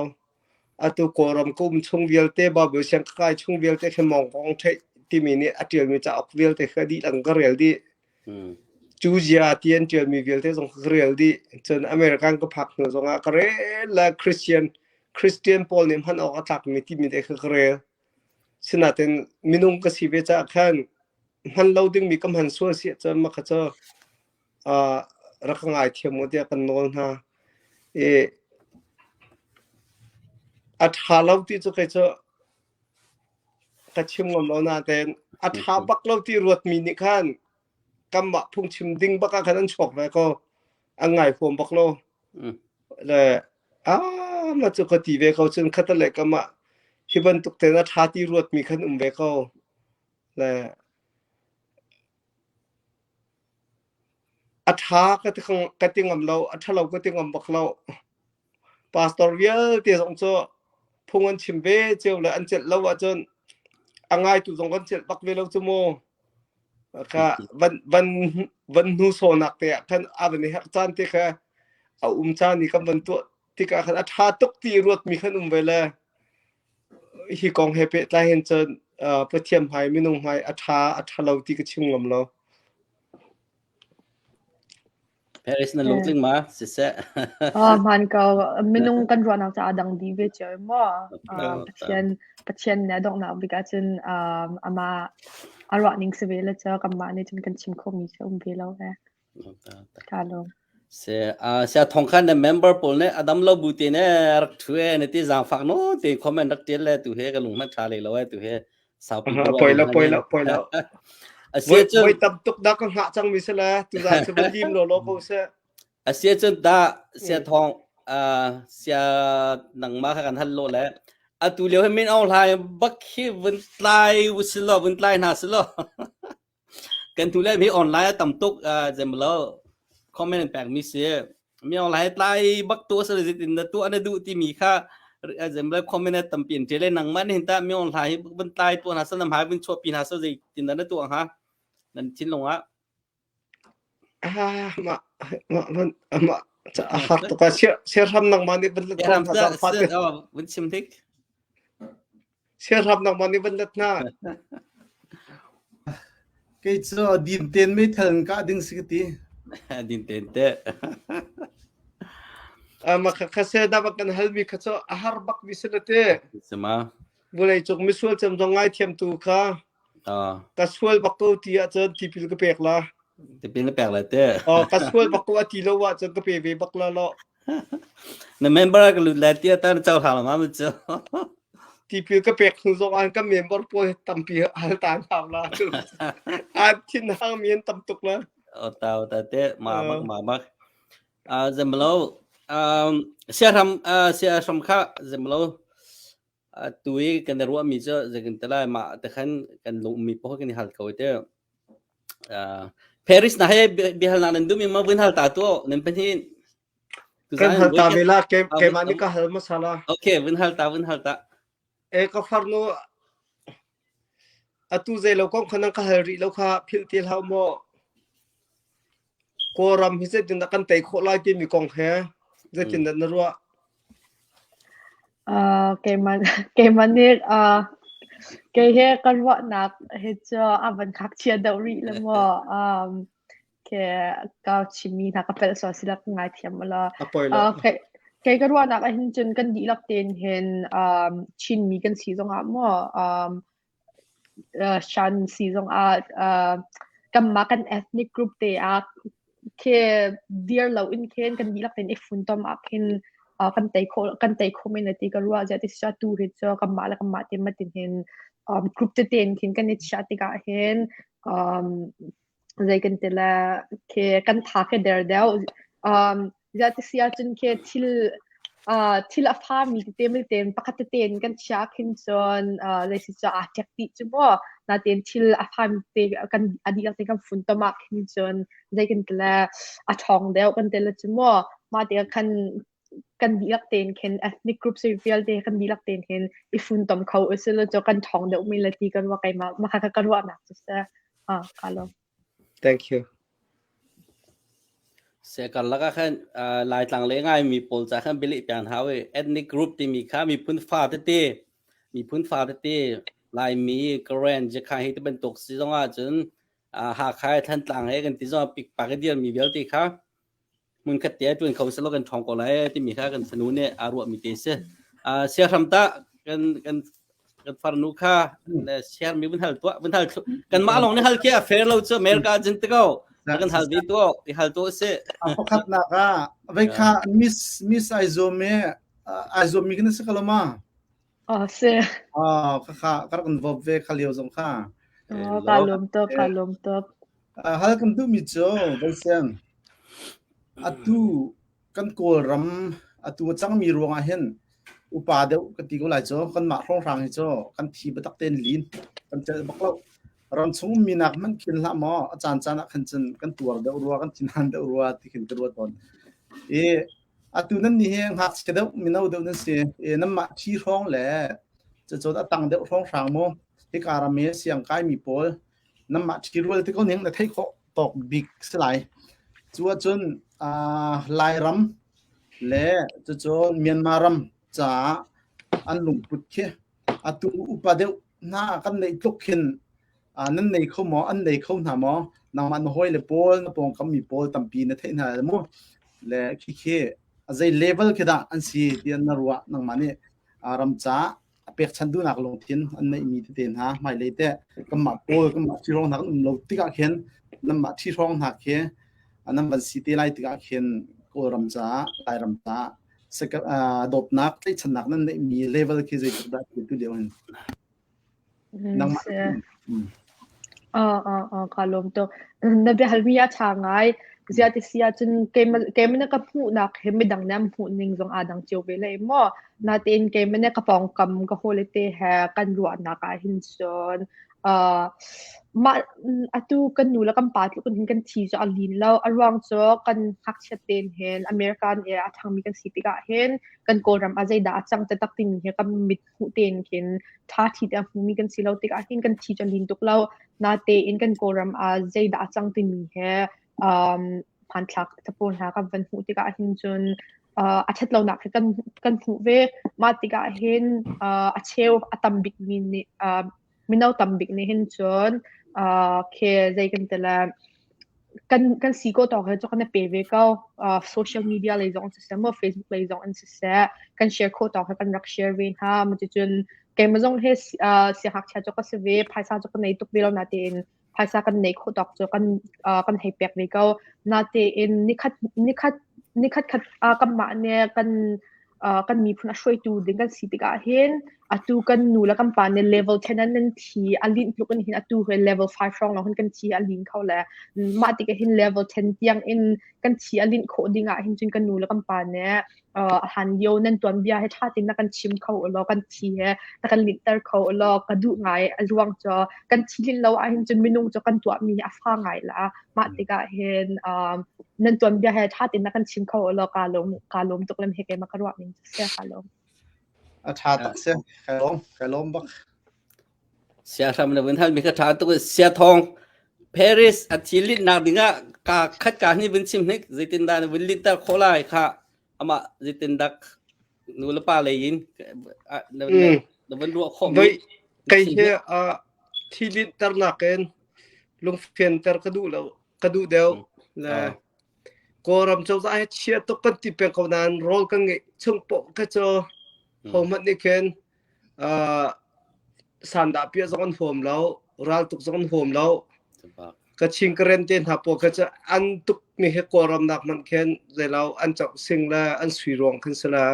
Atu Kawlram ka um chung vialte, Baibal siang ka kai chung vialte khi mawngkong theih timi nih a ṭialmi cauk vialte khi a dihlak ka rel dih. Cu zia ti an ṭialmi vialte zong ka rel dih. Cun American ka phak hnu zongah ka rel le Christian Christian pawl nih hman awk a tlakmi timi te kha ka rel. Sinain minung ka si ve caah khan hman lo dingmi ka hman sual si ahcun mah kha cu uh, rak ka ngaithiam u tiah kan nawl hna. I a ṭha lo ti cu kei cu ka chim ngam lo nain a ṭha bak lo ti ruatmi nih khan kanmah phungchim ding bak ah khan an chuak ve ko. An ngai huam bak lo. Le ah ma cu ka ti ve ko cun khat le kamah hi bantuk te na ṭha ti ruatmi khan um ve ko. Le a ṭha ka ti ka ti ngam lo, a ṭha lo ka ti ngam bak lo. Pastor vialte zong cu phung an chim ve cio le an celh lo ahcun a ngaitu zong kan celh bak ve lo cu mu. Kha van van van hnu sawnak te ah khan a van i herh caan te kha a um caan i kan van tuah tikah khan a ṭha tuk ti ruatmi khan um ve le hi kong he pehtlai hin cun uh, Pathian hmai minung hmai a ṭha a ṭha lo ti ka chim ngam lo. Paris na lungtling ma siseh. Ah hmaan ko minung kan ruahnak caah dang dih ve cio maw Pathian Pathian nih a donghnak bik ahcun amah a ruah ning si ve le cu kanmah nih cun kan chim khomi cu um ve lo e. Ka lawm. Se a sia thong khan na member pawl ne adam lo bu te ne rak thu e ne ti zaangfak no te comment rak tial le tu he ka lung hman tha le lo e tu he saupi Poi lo poi lo poi lo. Asia cun voi tam tuk dah ka hngah cang mi sila tuzan cu van lim lo lo ko seh. Asia cun da sia thong sia nangmah kha kan hal lo le atu lio hi min aung hlai bak hi vun tlai usilo vun tlai hna silo Kan tu le mi online a tam tuk zemlo comment an pek mi si. Mi online tlai bak tu sa in na tu ana duh ti mi kha zemlo comment a tampi an ṭial nangmah nih ta mi online hi vun tlai tu hna sa nam hai vun chuah pi hna sa zei tin na tu ha nan thinlung ah Ah ma ma man ma a har tuk a sia ram nangmah nih van let ko hna zaangfah te. Vun chim tik. Siahrap nangmah nih van let hna. Kei cu din ten meithal in kah ding si ka ti. Din ten te. Ma kha kha se da kan hal mi kha cu a har bak mi si te. Sima. Vulei cung misual cem zong ngai thiam tu kha. Ka sual bak ko ti ahcun tipil ka pek la. Tipil na pek la te. Oh, ka sual bak ko a ti lo ahcun ka pe ve bak la lo. Na member ka lut lai tia ta na co hlang ma mu cu. Tipil ka pek hnu zong an ka member pawl tampi hal tan hau la. An thin hang mi an tam tuk la. Ta ta te ma bak ma bak. Zemlo siahram siahram kha zemlo tu i kan ruah mi cu zekin te lai mah te khan kan lung mi poh kan i hal ko te. Paris na he bihal na nan dum ma vun hal ta tu nan pahin. Kan hal ta ve la ke keimah nih ka hal hmasa la. Okay, vun hal ta vun hal ta. E ka farnu atu zei lo kong kha nang ka hal rih lo kha philh ti hlah maw. Kawlram hi zeitin dah kan tei khawh lai timi kong he zeitin dah na ruah? Uh, keimah keimah nih uh, kei he ka ruahnak he cu a van khakchia deuh rih le maw. Um, ke ka chimmi hna ka pelh sual sila ka ngaithiam ulaw. A poi lo. Uh, kei kei ka ruahnak ah hin cun kan dihlak tein hin um, Chinmi kan si zongah maw um, uh, Shan si zongah uh, kanmah kan ethnic group te ah khi dir lo in khin kan dihlak tein i funtom ah khin uh, kan tei kho kan tei kho men ti ka ruah zia ti sia tu hi cu kanmah le kanmah te matin hin um, group tete in khin kan i chia tikah hin um, zei kan ti le khi kan tha khi der deuh. Um, ziah ti si ahcun khi thil uh, thil a fami tete tein pakhat tete in kan chia khin cun uh, zei si cu aa ṭek dih cu maw. Natein thil a fami te kan a dihlak te kan funtom ah khin cun zei kan ti le a ṭhawng deuh kan ti le cu maw. Mah tikah khan kan dihlak tein khin ethnic groups vialte kan dihlak tein hin i funtom kho usila cu kan ṭhawng deuh mi le ti kan ruah keimah mah kha ka ruahnak cu si. Ah, ka lawm. Thank you. Se karlak ah khan Laitlang le ngai mi pawl ca khan bialeh pian hau i ethnic group timi kha miphun fa tete miphun fa tete Laimi, Karen, Jakhai hi ti bantuk si zong ahcun Hakha he Thantlang he kan ti zong ah pikpak i dirmi vialte kha hmunkhat te ah ṭuan kho selaw kan ṭhawng ko lai timi kha kan fanu nih aa ruahmi te si. Siahram tah kan kan kan farnu kha share mi vun hal tuah vun hal kan mah lawng nih hal khi a fair lo cu America cun ti ko kan hal ve tu i hal tu si. Pakhatnak ah vei kha miss miss ai zuam i ai zuam mi kan si ko lo ma? Ah si. Ah kha kha kar kan vop ve kha lio zong kha. Ka lawm tuk ka lawm tuk. Hal kan duhmi cu Voiseng, atu kan Kawlram atu a cangmi ruangah hin upa deuh ka ti ko lai cu kanmah hrawnghrang hi cu kan thi biatak tein lin kan celh bak lo. Ramchung ummi nak hmanh khin hlah maw a caan caan ah khan cun kan tuar deuh rua kan thinhan deuh rua ti khin ka ruat tawn. I atu nan nih hi ngakchia deuh mino deuh nan si i nanmah thi hrawng le cucun a tang deuh hrawnghrang mu hika ram i siang kaimi pawl Nanmah ṭhirual ti ko ning na theih khawh tawk bik si lai. Cu ahcun Lairam le cucun Myanmar ram caah an lungput khi atu upa deuh hna kan neih tluk khin nan nei kho maw, an nei kho hna maw? Nangmah na hawile pawl, na pawngkam mi pawl tampi na theih hna lai mu. Le khikhi a zei level khi dah an si tiah na ruah nangmah nih ram caah a pekchanh duhnak lungthin an neihmi tete hna hmailei teh kanmah pawl kanmah ṭhihrawng hna kan um lo tikah khin nanmah ṭhihrawng hna khi nan van si te lai tikah khin Kawlram caah Lairam caah dawtnak tlaihchannak nan neihmi level khi zeitluk dah tu lio hin nangmah Kaa lawm tuk. Na biahalmi a ṭha ngai. Ziah ti si ahcun keimah nih ka hmuhnak he midang nih an hmuh ning zong aa dang cio ve lai maw. Natein keimah nih ka pawngkam ka hawile te he kan ruahnak ah hin cun mah atu kan nu le kan pa tluk in hin kan thi cu a lin lo. A ruang cu kan ngakchiat tein hin American i a ṭhangmi kan si tikah hin kan Kawlram ah zeidah a cang taktak timi hi kan mit hmuh tein khin ṭha thi te a hmumi kan si lo tikah hin kan thi cu a lin tuk lo. Natein kan Kawlram ah zeidah a cang timi he um, hmanthlak capawl hna kan van hmuh tikah hin cun uh, a ṭhat lonak hi kan kan hmuh ve. Mah tikah hin uh, a cheu a tam bik mi nih uh, mino tam bik nih hin cun uh, khi zei kan ti le kan kan si ko tawk he cu kan i pe ve ko. Uh, social media lei zong siseh maw Facebook lei zong in siseh kan share khawh tawk he kan rak share ve hna. Cucun keimah zong hi uh, siangngakchia cu ka si ve, phaisa cu ka nei tuk ve lo natein phaisa kan neih khawh tawk cu kan uh, kan hei pek ve ko. Natein nikhat nikhat nikhat khat uh, kanmah nih kan uh, kan miphun a hruaitu ding kan si tikah hin Atu kan nu le kan pa nih level 10 an nan thi a linh tluk in hin atu he level 5 hrawng lawng hin kan thi a lin kho le mah tikah hin level 10 tiang in kan thi a linh khawh ding ah hin cun kan nu le kan pa nih uh, han lio nan tuan bia he tha tin na kan chim kho law kan thi he na kan linhter kho law ka duh ngai a ruang cho kan thi lin lo ah hin cun minung cu kan tuah mi a fa ngai la mah tikah hin um, nan tuan bia he tha tin na kan chim kho law ka lom ka lom tuk lem he ke ma ka ruah ning se ka lom A ṭha tak si. Ka lawm. Ka lawm bak. Siahram na vun hal mi kha ṭha tuk. Siathawng Paris a thi litnak dingah ka khat ka ni vun chim hnik zeitindah na vun litter khawh lai kha amah zeitindah nu le pa lei in na na vun ruah khawh mi kei hi a thi linter nakin lungfianter ka duh lo ka duh deuh le Kawlram cozah hi chia tuk kan ti peng ko nain rawl kan ngeih chung poh kha cu hohmanh nih khin uh, sandah piah zong an huam lo, raltuk zong an huam lo. Kachin Karen te hna pawl kha cu an tuk mi hi Kawlram nak hmanh khin zeilo an chok sing le an sui ruang khin si la.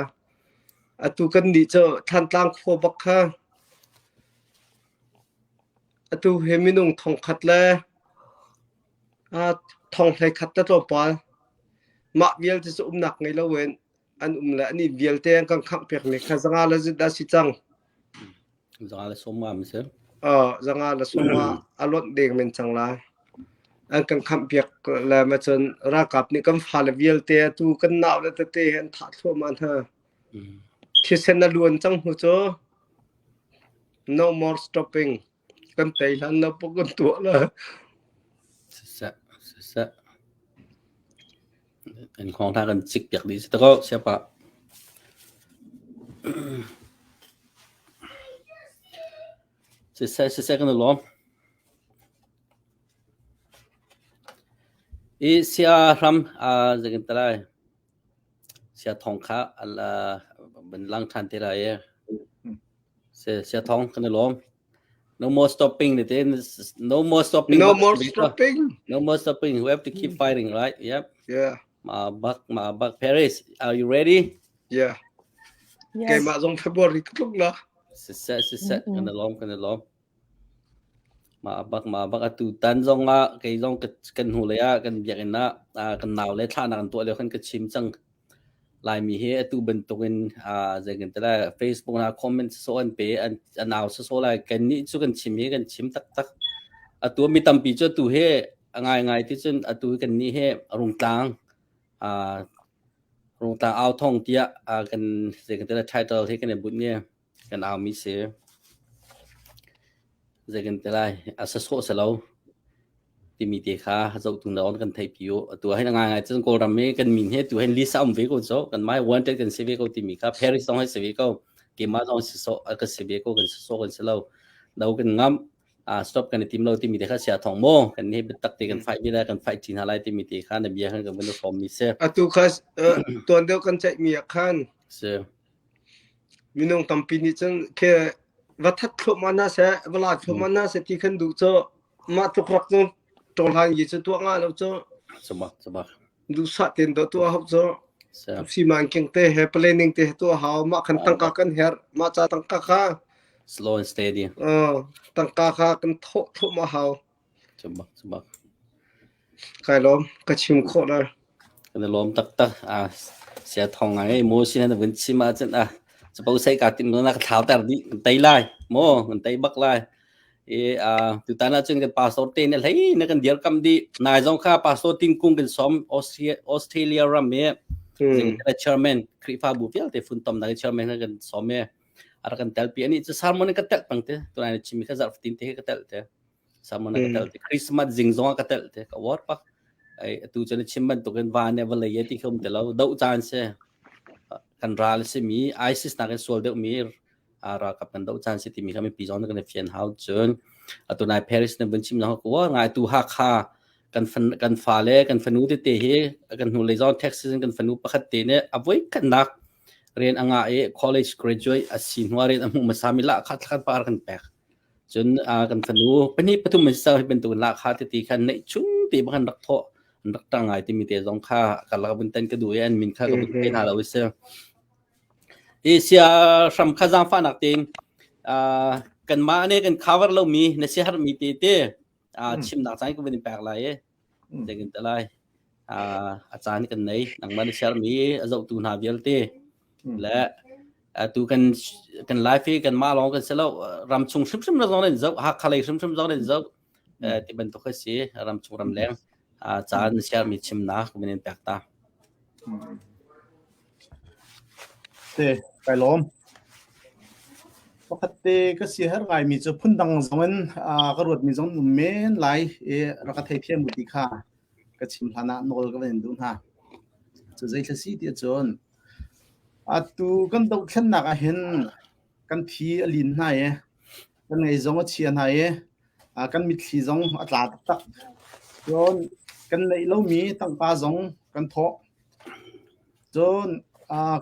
Atu kan nih cu Thlantlang khua bak kha atu hi minung thongkhat le Thong 11 le tlawmpal mah vialte cu umnak ngei loin an um le an inn vialte an kan khangh piakmi kha zanga le zit dah si cang. Zanga le sawm ma si. Zanga le sawm ma a lonh deng men cang lai. An kan khamh piak le ma cun ralkap nih kan fale vialte atu kan nau le tete an thah thluahmah hna. Thisen a luan cang hnu cu no more stopping. Kan tei hlan lo pawh kan tuah la. Siseh, siseh. Kan khong hna kan cik piak dih si ko siapa. Siseh, siseh kan lawm. I sia hram a zingin talai. Sia thong kha al ban lang than te lai e. Sia thong kan lawm. No more stopping. No more stopping. No more stopping. No more stopping. We have to keep fighting, right? Yep. Yeah. Ma bak ma bak Paris. Are you ready? Yeah. Yes. Keimah zong February ka tluk la. Siseh siseh kan lawm kan lawm. Ma bak ma bak atu tan zong ah kei zong kan hnu lei ah kan biakinn ah kan nau le thla nak kan tuah lio khan ka chim cang. Laimi hi atu bantukin zei kan ti lai Facebook ah comment sawsawh an pe an an au sawsawh lai. Kannih cu kan chim hi kan chim taktak. Atu mi tampi cu atu hi a ngaingai ti cun atu hi kannih hi Rungtlang Rungtlang au thong tiah kan zei kan ti lai title hi kan i bunh i kan aumi si. Zei kan ti lai a sasawh si lo timi te kha zohtu na on kan theihpi u. Atu ah hin a ngaingai cun Kawlram i kan min hi atu hin list a um ve ko cu. Kan mai wanted kan si ve ko timi kha Paris zong hi si ve ko. Keimah zong si sawh ka si ve ko kan si sawh kan si lo. Do kan ngam stop kan i tim lo timi te kha sia thong maw kan hi biatak te kan fight mi lai kan fight chin hna lai timi te kha na bia khan kan vun hrawm mi si. Atu kha tuan deuh kan ceih mi ah khan si. Minung tampi nih cun khi va that thluahmah hna seh, va la thluahmah hna seh ti khan duh cu mah tluk rak cu ṭawhlan yi cu tuah ngah lo cu. Sabak sabak. Duhsah tein dawh tuah hau cu. Siman king te he planning te he tuah hau mah khan tangka kan herh mah ca tangka kha slow and steady. Uh, tangka kha kan thawh thluahmah hau. Sabak sabak. Kai lawm, ka chim khawh lai. Kan i lawm taktak. Ah, sia thong ngai mo sin na vun chim ahcun ah capo sai ka tim na ka thlau ter dih kan tei lai mo kan tei bak lai i ah tutan ahcun kan pastor te ne hlei na kan dirkam dih nai zong kha pastor tin kung kan som Australia Australia ram i chairman Khrihfabu vialte funtom na chairman kan som e ara kan tel pi ani chu sermon ka tel pang te tunai chimi kha zarh fatin te ka tel te Sermon ka tel te Christmas zing zong ka tel te ka war pak ai atu cun chim bantukin van le vawlei ti khum te lo do caan se kan ral si mi ISIS nakin sual deuh mi ralkap kan do caan si timi kha mipi zong kan fian hau cun atu nai Paris na vun chim zong ko ngai tu Hakha kan fan kan fa le kan fanu te te hi kan hnu lei zong Texas in kan fanu pakhat te ne avoi khatnak rian anga i college graduate asi hnuah rian a hmuh hmasa mi la kha thlan par kan pek Cun kan fanu pahnih pathum an si cang hi bantukin lahkhah tete kha neih chung te bang an rak thawh an rak ṭang ngai timi te zong kha karlak vun tan ka duh i an min kha ka vun thei hna lo i si. Hi sia hram kha zaangfahnak tein uh, kanmah nih kan cover lomi na siaherhmi te te uh, chimnak caan ka van in pek lai i zeitin te lai uh, a caan kan nei nangmah na siarmi a zohtu hna vialte le atu kan kan live hi kan mah lawng kan si lo ram chung hrimhrim zong nan zoh Hakha lei hrimhrim zong nan zoh ti bantuk a si ram chung ram leng caan na siarmi chimnak ka van in pek ta. Te, kai lawm. Pakhat te ka siaherh ngaimi cu phundang zong in ka ruatmi zong um men lai i rak ka theithiam u ti kha ka chim hlan ah nawl ka van in duh hna. Cu zeithla si ti ahcun atu kan dohthlennak ah hin kan thi a lin hna i kan ngei zong a chia hna i kan mitthli zong a tla taktak. Cun kan neih lomi tangka zong kan thawh. Cun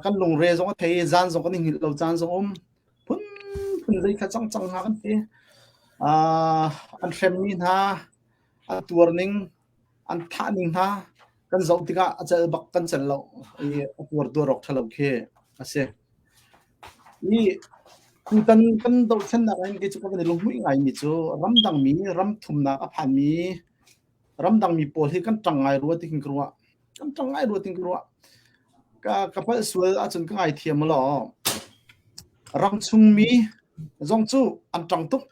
kan lungre zong a thei i zan zong kan i hngilh lo caan zong um. Phunphun zei kha cang cang hna kan ti. An hremmi hna, an tuar ning, an thah ning hna kan zoh tikah a celh bak kan celh lo i a tuar tuar awk ṭha lo khi a si. I tutan kan dohthlennak ah hin kei cu ka van i lunghmuih ngaimi cu ramdangmi ram thumnak a phanmi ramdangmi pawl hi kan ṭang ngai rua ti khin ka ruah. Kan ṭang ngai rua tin ka ruah. Ka ka palh sual ahcun ka ngaithiam law. Ramchungmi zong cu an ṭang tuk.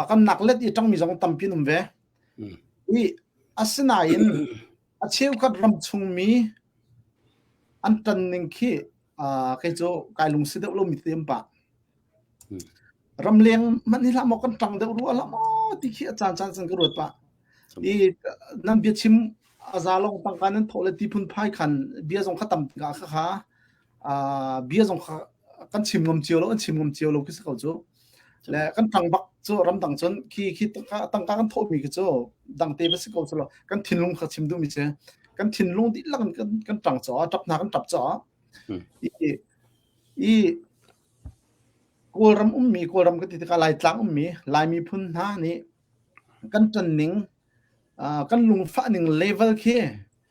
Kan nak let i ṭangmi zong tampi an um ve. I asinain a cheukhat ramchungmi an ṭan ning khi kei cu kai lungsi deuh lomi te an pah. Ramleng hmanh hi hlah maw kan ṭang deuh rua hlah maw ti khi a caan caan cun ka ruat pah. I nan biachim a za lawng tangka nan thawh le ti phunphai khan bia zong kha tam tikah kha kha bia zong kha kan chim ngam cio lo an chim ngam cio lo khi si ko cu. Le kan ṭang bak cu ramdang cun khi khi tangka tangka kan thawhmi khi cu dangte va si ko cu lo kan thinlung kha chim duhmi si. Kan thinlung dihlak in kan kan ṭang caw ṭap hna kan ṭap caw. I i Kawlram ummi Kawlram ka ti tikah Laitlang ummi Lai miphun hna nih kan ṭan ning kan lungfah ning level khi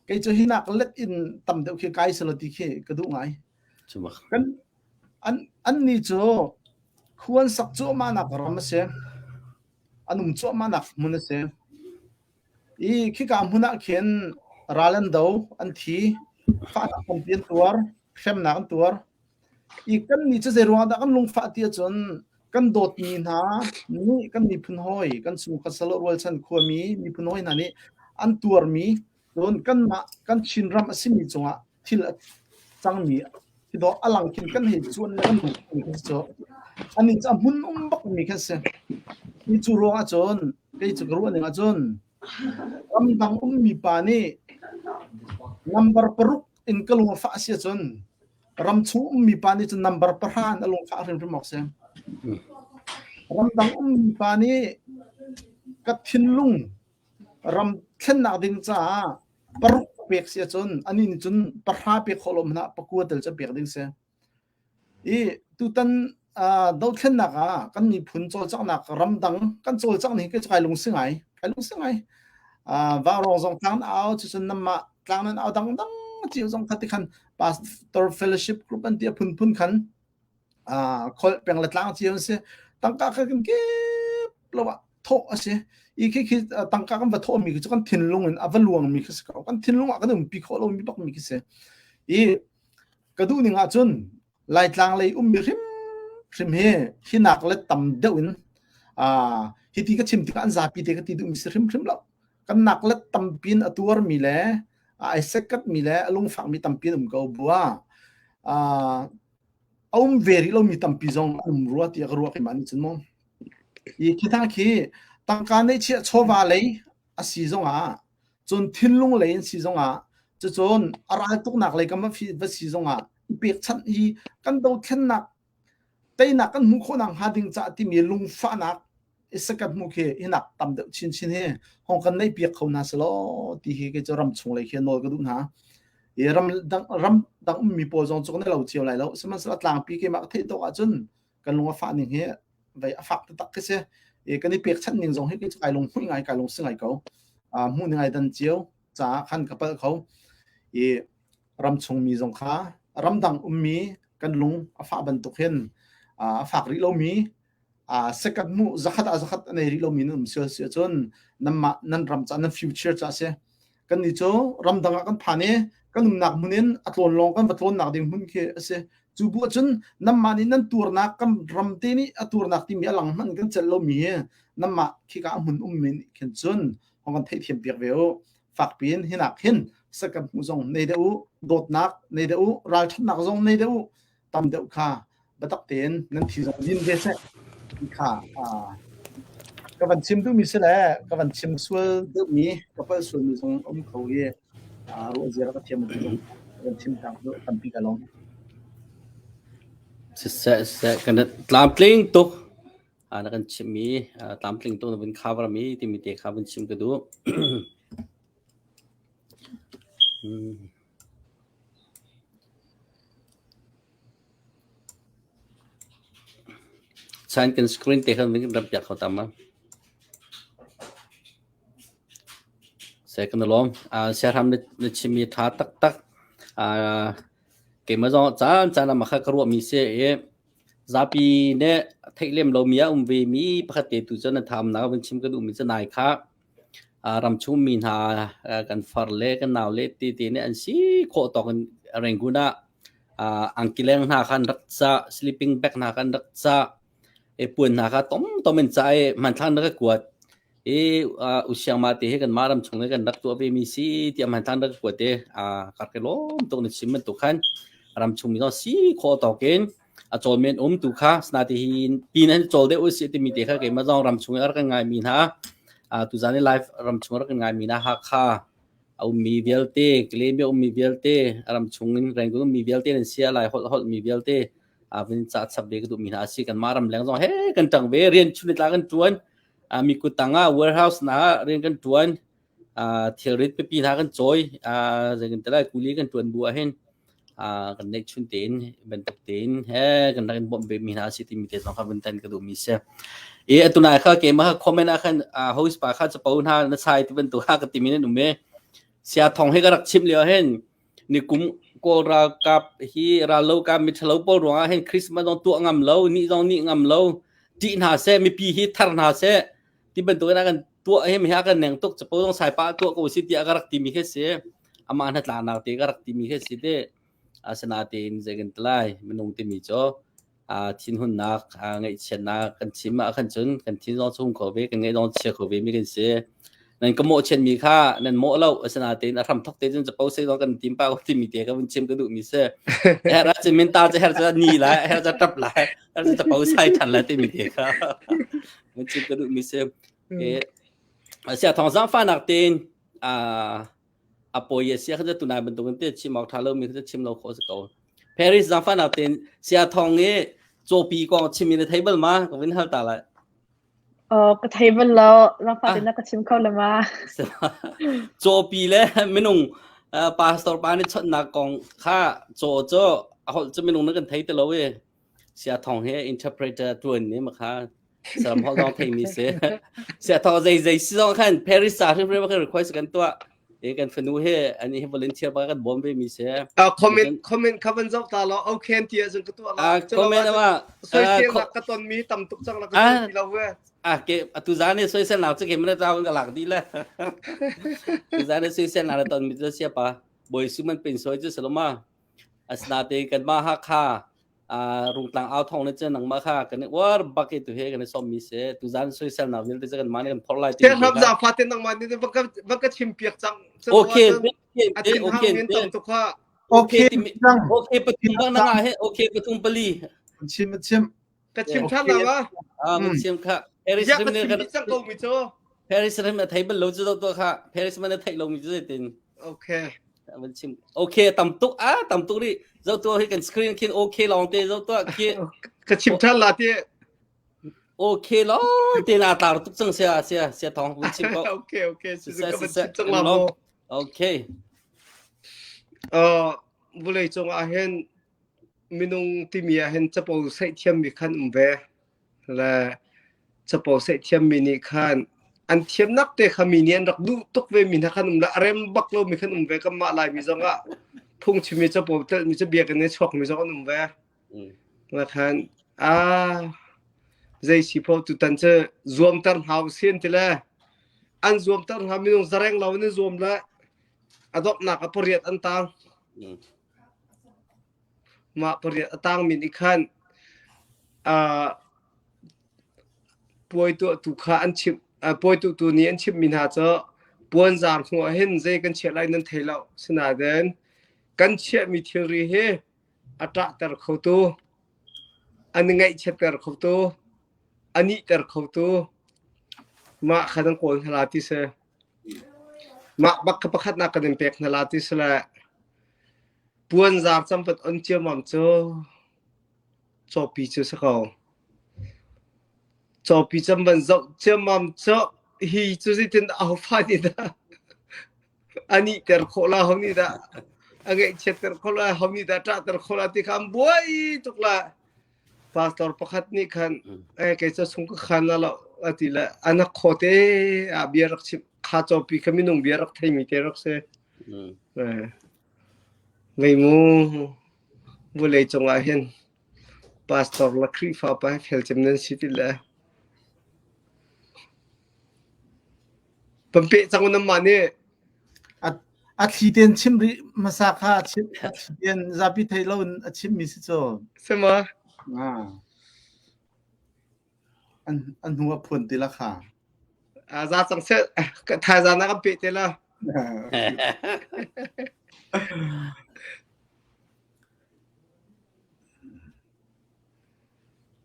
kei cu hinak let in tam deuh khi kai selaw ti khi ka duh ngai. Kan an an nih cu khuan sak cuahmah nak ram a si. An um cuahmah nak hmun a si. I khika hmun ah khin ral an do, an thi, fahnak tampi an tuar, hremnak an tuar. I kannih cu zeiruangah dah kan lungfah ti ahcun kan dawtmi hna nih kan miphun hawi, kan chungkhat salo rualchan khuami miphun hawi hna nih an tuarmi cun kanmah kan Chinram a simi cungah thil a cangmi khi dawh a lang khin kan hei cuan le kan lungfahmi khi cu anih cu a hmun um bakmi khi a si. Hi cu ruangah cun kei cu ka ruah ning ahcun ramdang ummi pa nih number paruk in ka lung a fah a si ahcun ramchung ummi pa nih cun number pahra in a lungfah hrimhrim awk si. Ramdang ummi pa nih ka thinlung ram thlennak ding caah paruk pek si ahcun anih nih cun pahra pek khawh lo hmanh ah pakua tel cu pek ding si. I tutan dothlennak ah kan miphun cawlcanghnak ramdang kan cawlcangh ning hi kai lungsi ngai kai lungsi ngai. Vaurawng zong tlang na au cucun namah tlang nan au dangdang cio zong kha ti khan pastor fellowship group an ti a phunphun khan kholh peng le tlang cio an si. Tangka kha kan kip lo ah thawh a si. I khi khi tangka kan va thawhmi khi cu kan thinlung in a va luangmi khi si ko. Kan thinlung ah kan umpi khawh lomi bakmi khi si. I ka duh ning ahcun Laitlang lei ummi hrimhrim hi hinak le tam deuh in hiti ka chim tikah an zapi te ka ti duhmi si hrimhrim lo. Kan nak le tampi in a tuarmi le ai sekkatmi le a lungfakmi tampi an um ko bua. A um ve rih lomi tampi zong an um rua tiah ka ruah keimah nih cun mu. I khi thang khi tangka neihchiah chawva lei a si zongah cun thinlung lei in si zongah cucun a raltuknak lei kam va si zongah i pekchanh hi kan dothlennak teinak kan hmuh khawhnak hnga ding caah timi lungfahnak i sakat hmu khi hinak tam deuh chinchin hi hong kan neih piak kho hna selaw ti hi kei cu ram chung lei khi nawl ka duh hna. I ram dang ram dang ummi pawl zong cu kan i lo cio lai lo. Sihmanhsehlaw tlangpi keimah ka theih tawk ahcun kan lung a fah ning hi vei a fak taktak khi si. I kan i pekchanh ning zong hi kei cu kai lunghmuih ngai kai lungsi ngai ko. Hmuh ning ai dan cio caah khan ka palh kho. I ramchung mi zong kha ramdang ummi Kan lung a fah bantuk hin a fak rih lomi second mu zakhat ah zakhat a nei rih lomi nan um sial si ahcun nanmah nan ram ca nan future ca si. Kan nih cu ramdang ah kan phan i kan umnak hmun in a tlawn lawng kan va tlawnnak ding hmun khi a si. Cu bu ahcun nanmah nih nan tuarnak kan ram te nih a tuarnak timi a lang hmanh kan celh lomi hi nanmah khika a hmun ummi nih khin cun hong kan theihthiam piak ve u. Fakpi in hinak hin sakam hmu zong nei deuh u, dawtnak nei deuh u, ralṭhatnak zong nei deuh u, tam deuh kha biatak tein nan thi zong din ve seh ti kha ka van chim duhmi si le ka van chim sual deuhmi ka palh sualmi zong um kho i ruah zia ka thiam ti zong ka van chim tang cu tampi ka lawm. Siseh siseh kan tlamtling tuk na kan chimmi tlamtling tuk na vun cover mi timi te kha vun chim ka duh. Chan kan screen te khan kan ram piak kho tam ma. Se kan lawm. Siahram na chimmi tha taktak. Keimah zong caan caan ah makha ka ruahmi si i zapi nih theih lem lomi a um ve mi pakhat te tu cu na thamnak vun chim ka duhmi cu nai kha ramchung mi hna kan far le kan nau le tete nih an si khawh tawk in Rangoon ah angkileng hna kha an rak cah, sleeping bag hna kha an rak cah, i puan hna kha tomtom in cah i hmanthlak an rak ka kuat. I usiangma te hi kanmah ram chung i kan rak tuah ve mi si tiah hmanthlak an rak ka kuat i ka rak i lawm tuk na chim bantuk khan ramchung mi zong si khawh tawk in a cawl men um tu kha sinate hi pin an cawl deuh usih timi te kha keimah zong ramchung i a rak kan ngaimi hna tuzan i live ramchung a rak kan ngaimi hna Hakha a ummi vialte Kalay ummi vialte ramchung in Rangoon ummi vialte nan sia lai holh holh mi vialte vun ca chap ve ka duhmi hna a si kanmah ram leng zong he kan ṭang ve rian chun tla kan ṭuan mi kut tang ah warehouse na rian kan ṭuan thilrit pipi hna kan cawi zei kan ti lai kuli kan ṭuan bu ahhin kan neihchun tein bantuk tein he kan rak in bawmh ve mi hna a si timi te zong kha vun tan ka duhmi si. I atunai kha keimah kha comment ah khan host pa kha capo hna na sai ti bantuk ha ka timi nan um i sia thong hi ka rak chim lio hin ni kum kawl ralkap hi rallokap mithalo pawl ruangah hin Christmas zong tuah ngam lo ni zong ni ngam lo ṭih hna seh mipi hi thar hna seh ti bantuk in a kan tuah hi mi ha kan neng tuk capo zong sai pa tuah ko si tiah ka rak timi khi si amah hna tlaknak te ka rak timi khi si te asinain zei kan ti lai minung timi cu thinhunnak ngaihchiatnak kan chim ah khan cun kan thin zong chung kho ve kan ngaih zong chia kho ve mi kan si nan ka mawh chiat mi kha nan mawh lo asinain a hram thok te cun capo sei zong kan tim pa ko timi te ka vun chim ka duh mi si her ah cun min ta cu her cu ni lai her cu tap lai her cu capo sai than lai timi te kha vun chim ka duh mi si sia thong zangfahnak tein a poi a sia kha tunai bantuk in te chim awk tha lo mi kha chim lo khawh si ko Paris zangfahnak tein sia thong i cawpi kong chim in na thei bal ma ka vin hal ta lai Oh, ka thei bal lo. Zangfah tein na ka chim kho la ma? Cawpi le minung pastor pa nih chonhnak kong kha caw cu a holh cu minung na kan thei ti lo i Sia Thong hi interpreter tuan ni ma kha saram holh zong thei mi si. Sia Thong zei zei si zong khan Paris sa hrim hrim kan request kan tuah. E kan fanu he ani hi volunteer ba kan bawm ve mi si. Ah comment comment kha van zoh ta lo okay ti ahcun ka tuah la. Ah comment ma soisel nak ka ton mi tam tuk cang la ka ti lo ve. Ah ke atu zan ni soisel nak chu ke mana ta ka lak di la. Tu zan ni soisel nak ton mi chu sia pa. Boi su man pin soi chu saloma. Asinain kanmah Hakha Rungtlang au thawng le cun nangmah kha kan i uar bak i tu he kan i sawmmi si. Tuzaan soiselnak vialte cu kanmah nih kan phorh lai ti. Hram zafa te nangmah nih va ka chim piak cang. Okay. A thin hang min tam tuk kha. Okay. Okay pathum bang na nga he okay pathum pali. Chim chim. Ka chim than la ma. Ah mun chim kha. Paris rim ne kan cang ko mi cu. Paris rim a thei bal lo cu to kha. Paris man a thei lo mi cu zeitin. Okay. Van chim. Okay tam tuk ah tam tuk ri. Zo to hi kan screen khin okay long te zo to khi. Ka chim than la ti. Okay lo te na tar tuk cang sia sia sia thong vun chim ko. Okay okay. Si ka van chim cang la mo. Okay. Uh vulei cung ah hin Minung timi ahhin capo saih thiammi khan um ve. Le capo saih thiammi nih khan an thiamnak te kha mi nih an rak duh tuk ve mi hna khan um le a rem bak lomi khan um ve. Kanmah Laimi zongah phungchim i capo telhmi cu biakinn i chuakmi zong an um ve. Ma khan a zei si pho tutan cu zuamter hna usih an ti le an zuamter hna minung zareng lo in an zuam le a donghnak ah pariat an tang. Mah pariat a tangmi nih khan uh, puai tuahtu kha an chimh uh, puai tuahtu nih an chimhmi hna cu puanzar hnu ah hin zei kan chiah lai nan thei lo. Sinain kan chiahmi thilri hi a ṭahter khotu, an i ngaihchiatter khotu, a nihter khotu mah kha nan kawl hna la ti si. Mah bak kha pakhatnak kan in pek hna la ti si le puanzar campat on ciammam cu cawpi cu si ko. Cawpi cam van zoh ciammam cu hi cu zeitin ahofa nih dah a nihter khawh la ho nih dah a ngaihchiatter khawh la ho nih dah ṭahter khawh la ti kha an buai tuk la pastor pakhat nih khan eh kei cu sung ka khan la lo a ti le anak kho te ah bia rak chim kha cawpi kha minung bia rak theimi te rak si ngei mu vulei cungah hin pastor la Khrihfa pa he fel cem nan si ti le Pampe cang nan mah nih. A thli ten chim rih hmasa kha a chim a thli ten zapi thei lo in a chim mi si cu. Sema. Ah. An an hnu a phuan ti la kha. A za cang se thaizan na kan pe te la.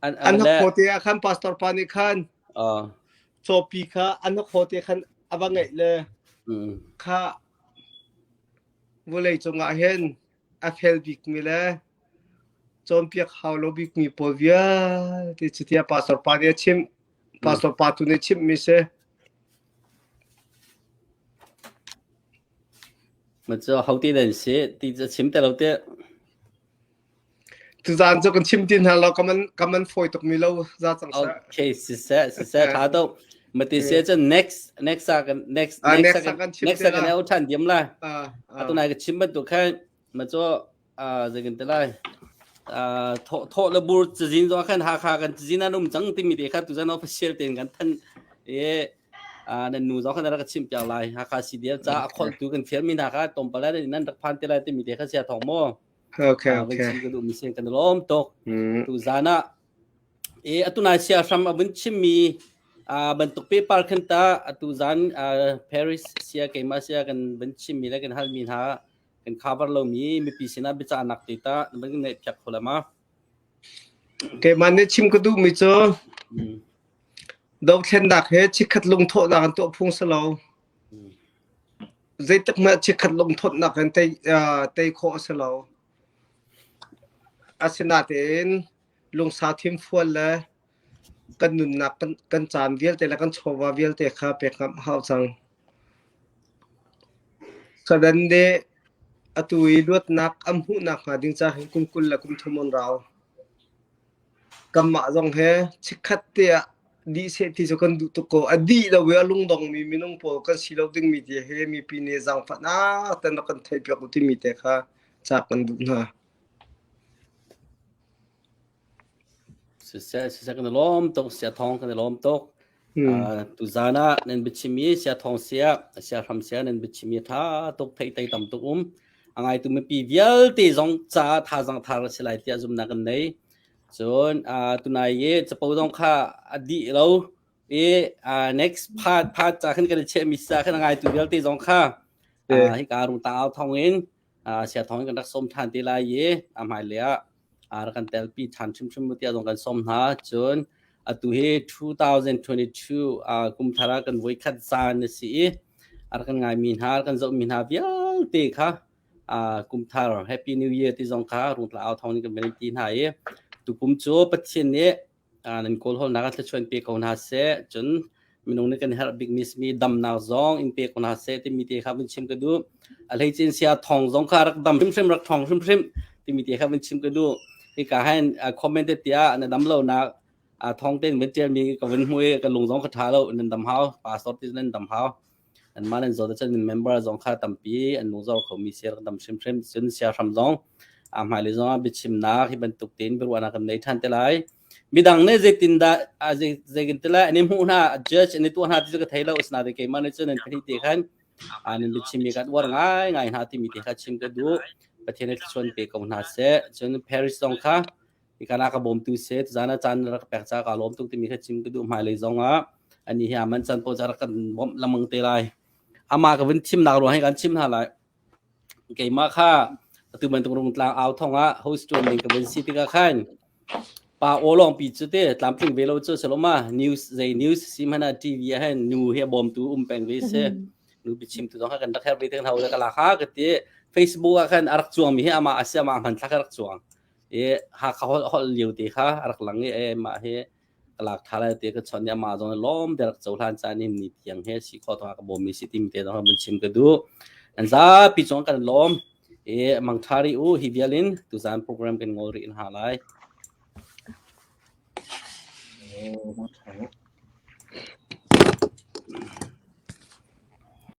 An hnakhaw te ah khan pastor pa nih khan cawpi kha an hnakhaw te khan a va ngeih le kha vawlei cungah hin a fel bikmi le cawnpiak hau lo bikmi pawl vialte cu tiah pastor pa nih a chimh. Pastor pa tu nih chimhmi si. Ma cu ho ti nan si ti cu chim te lo te. Tuzaan cu kan chim ti hna lo ka man ka man fawi tuk mi lo za cang seh. Okay, siseh siseh tha to. Mati se cun next next ah kan next next ah kan next ah kan au than diam la. Atu nai ka chim bantuk khan ma cu zei kan ti lai. Tho tho le bur cazin zo khan Hakha kan cazin an um cang timi te kha tuzan official ten kan than e nan nu zo khan rak chim piak lai Hakha CDF ca a khol tu kan fial mi hna kha tompala nan rak phan te lai timi te kha sia thong mo. Okay, okay. Ka duh mi sin kan lawm tuk. Tu zan ah e atu nai sia hram a vun chimmi a bantuk paper khan ta atu zan Paris sia keima sia kan vun chimmi le kan halmi hna kan cover lo mi mipi sinah biacahnak te ta ban ngai phiak kho lama. Keimah nih chim ka duh mi cu dothlennak he chikkhat lungthawhnak an tuah phung si lo. Zeitik hmanh chikkhat lungthawtnak in tei, uh, tei khawh a si lo. Asinain lungsa thimfual le kan nunnak kan, kan caan vialte le kan chawva vialte kha pek ngam hau cang. Sadan nih atu i luatnak an hmuhnak hnga ding ca hin kum 20 le kum thum an rau. Kanmah zong he chikkhat te ah dih seh ti cu kan duh tuk ko. A dih lo i a lungdongmi minung pawl kan si lo dingmi ti he mipi nih zaangfahnak ten rak kan theihpiak u timi te kha cak kan duh hna. Siseh, siseh kan i lawm tuk, sia thawng kan i lawm tuk. Tuzaan ah nan biachim i sia thawng sia, sia hram sia nan biachim i tha tuk theih tei tam tuk um. A ngaitu mipi vialte zong ca thazaang thar a si lai tiah zumhnak kan nei. Cun tunai i capo zong kha a dih lo i next part part ca khan kan i chiahmi ca khan a ngaitu vialte zong kha hika rung tang au thawng in sia thawng in kan rak sawm ṭhan te lai i a hmailei ah rak kan telpi ṭhan hrimhrim u tiah zong kan sawm hna. Cun atu hi 2022 kum thar ah kan voikhat zan a si i a rak kan ngaimi hna, a rak kan zohmi hna vialte kha kum thar Happy New Year ti zong kha rungtla au thawng in kan van ti hna i tukum cu Pathian nih nan kawlhawlnak ah thluachuah in pe ko hna seh. Cun minung nih kan herh bikmi simi damnak zong in pe ko hna seh timi te kha vun chim ka duh. A hleicin sia thong zong kha rak dam hrimhrim rak thong hrimhrim timi te kha vun chim ka duh. Hika hin comment te tiah na dam lonak thong tein vun ṭialmi ka vun hmu i ka lung zong ka ṭha lo nan dam hau pastor ti nan dam hau anmah nan zawt ahcun member zong kha tampi an lung zor khomi si rak dam hrimhrim cun sia hram zong. A hmailei zongah biachimnak hi bantuk tein biaruahnak kan nei ṭhan te lai. Midang nih zeitindah zeitin an i hmuh hna, judge an i tuah hna ti cu ka thei lo. Asinain keimah nih cun an pahnih te khan an biachimmi kan uar ngaingai hna timi te kha chim ka duh. Pathian nih thluachuah pe ko hna seh. Cun Paris zong kha hika ka bawmtu seh. Tuzaan ah caan rak pek caah kaa lawm tuk timi kha chim ka duh. Hmailei zong ah ani hi aman caan paoh rak kan bawmh lengmang te lai. Amah ka vun thimnak ruang hi kan chim hna lai. Keimah kha atu bantuk rungtlang au thong ah host ṭuan ding ka vun si tikah khan pa aw lawng pi cu te tlamtling ve lo cu saloma news zei news si hmanh ah TV ah hin nu hi a bawmtu um peng ve si nu biachim tu zong kha kan rak herh ve te hau le ka la kha ka ti Facebook ah khan a rak cuang mi hi amah a si amah hmanthlak a rak cuang i Hakha holh holh lio te kha a rak lang i e mah hi ka lak tha lai te ka chon i amah zong lawm te rak cohlan caan in ni tiang he si kho tong ka bawm mi si tim te zong mun chim ka du an zapi chung kan lawm i mangtha ri u hi vialin tuzan program kan ngol ri in ha lai.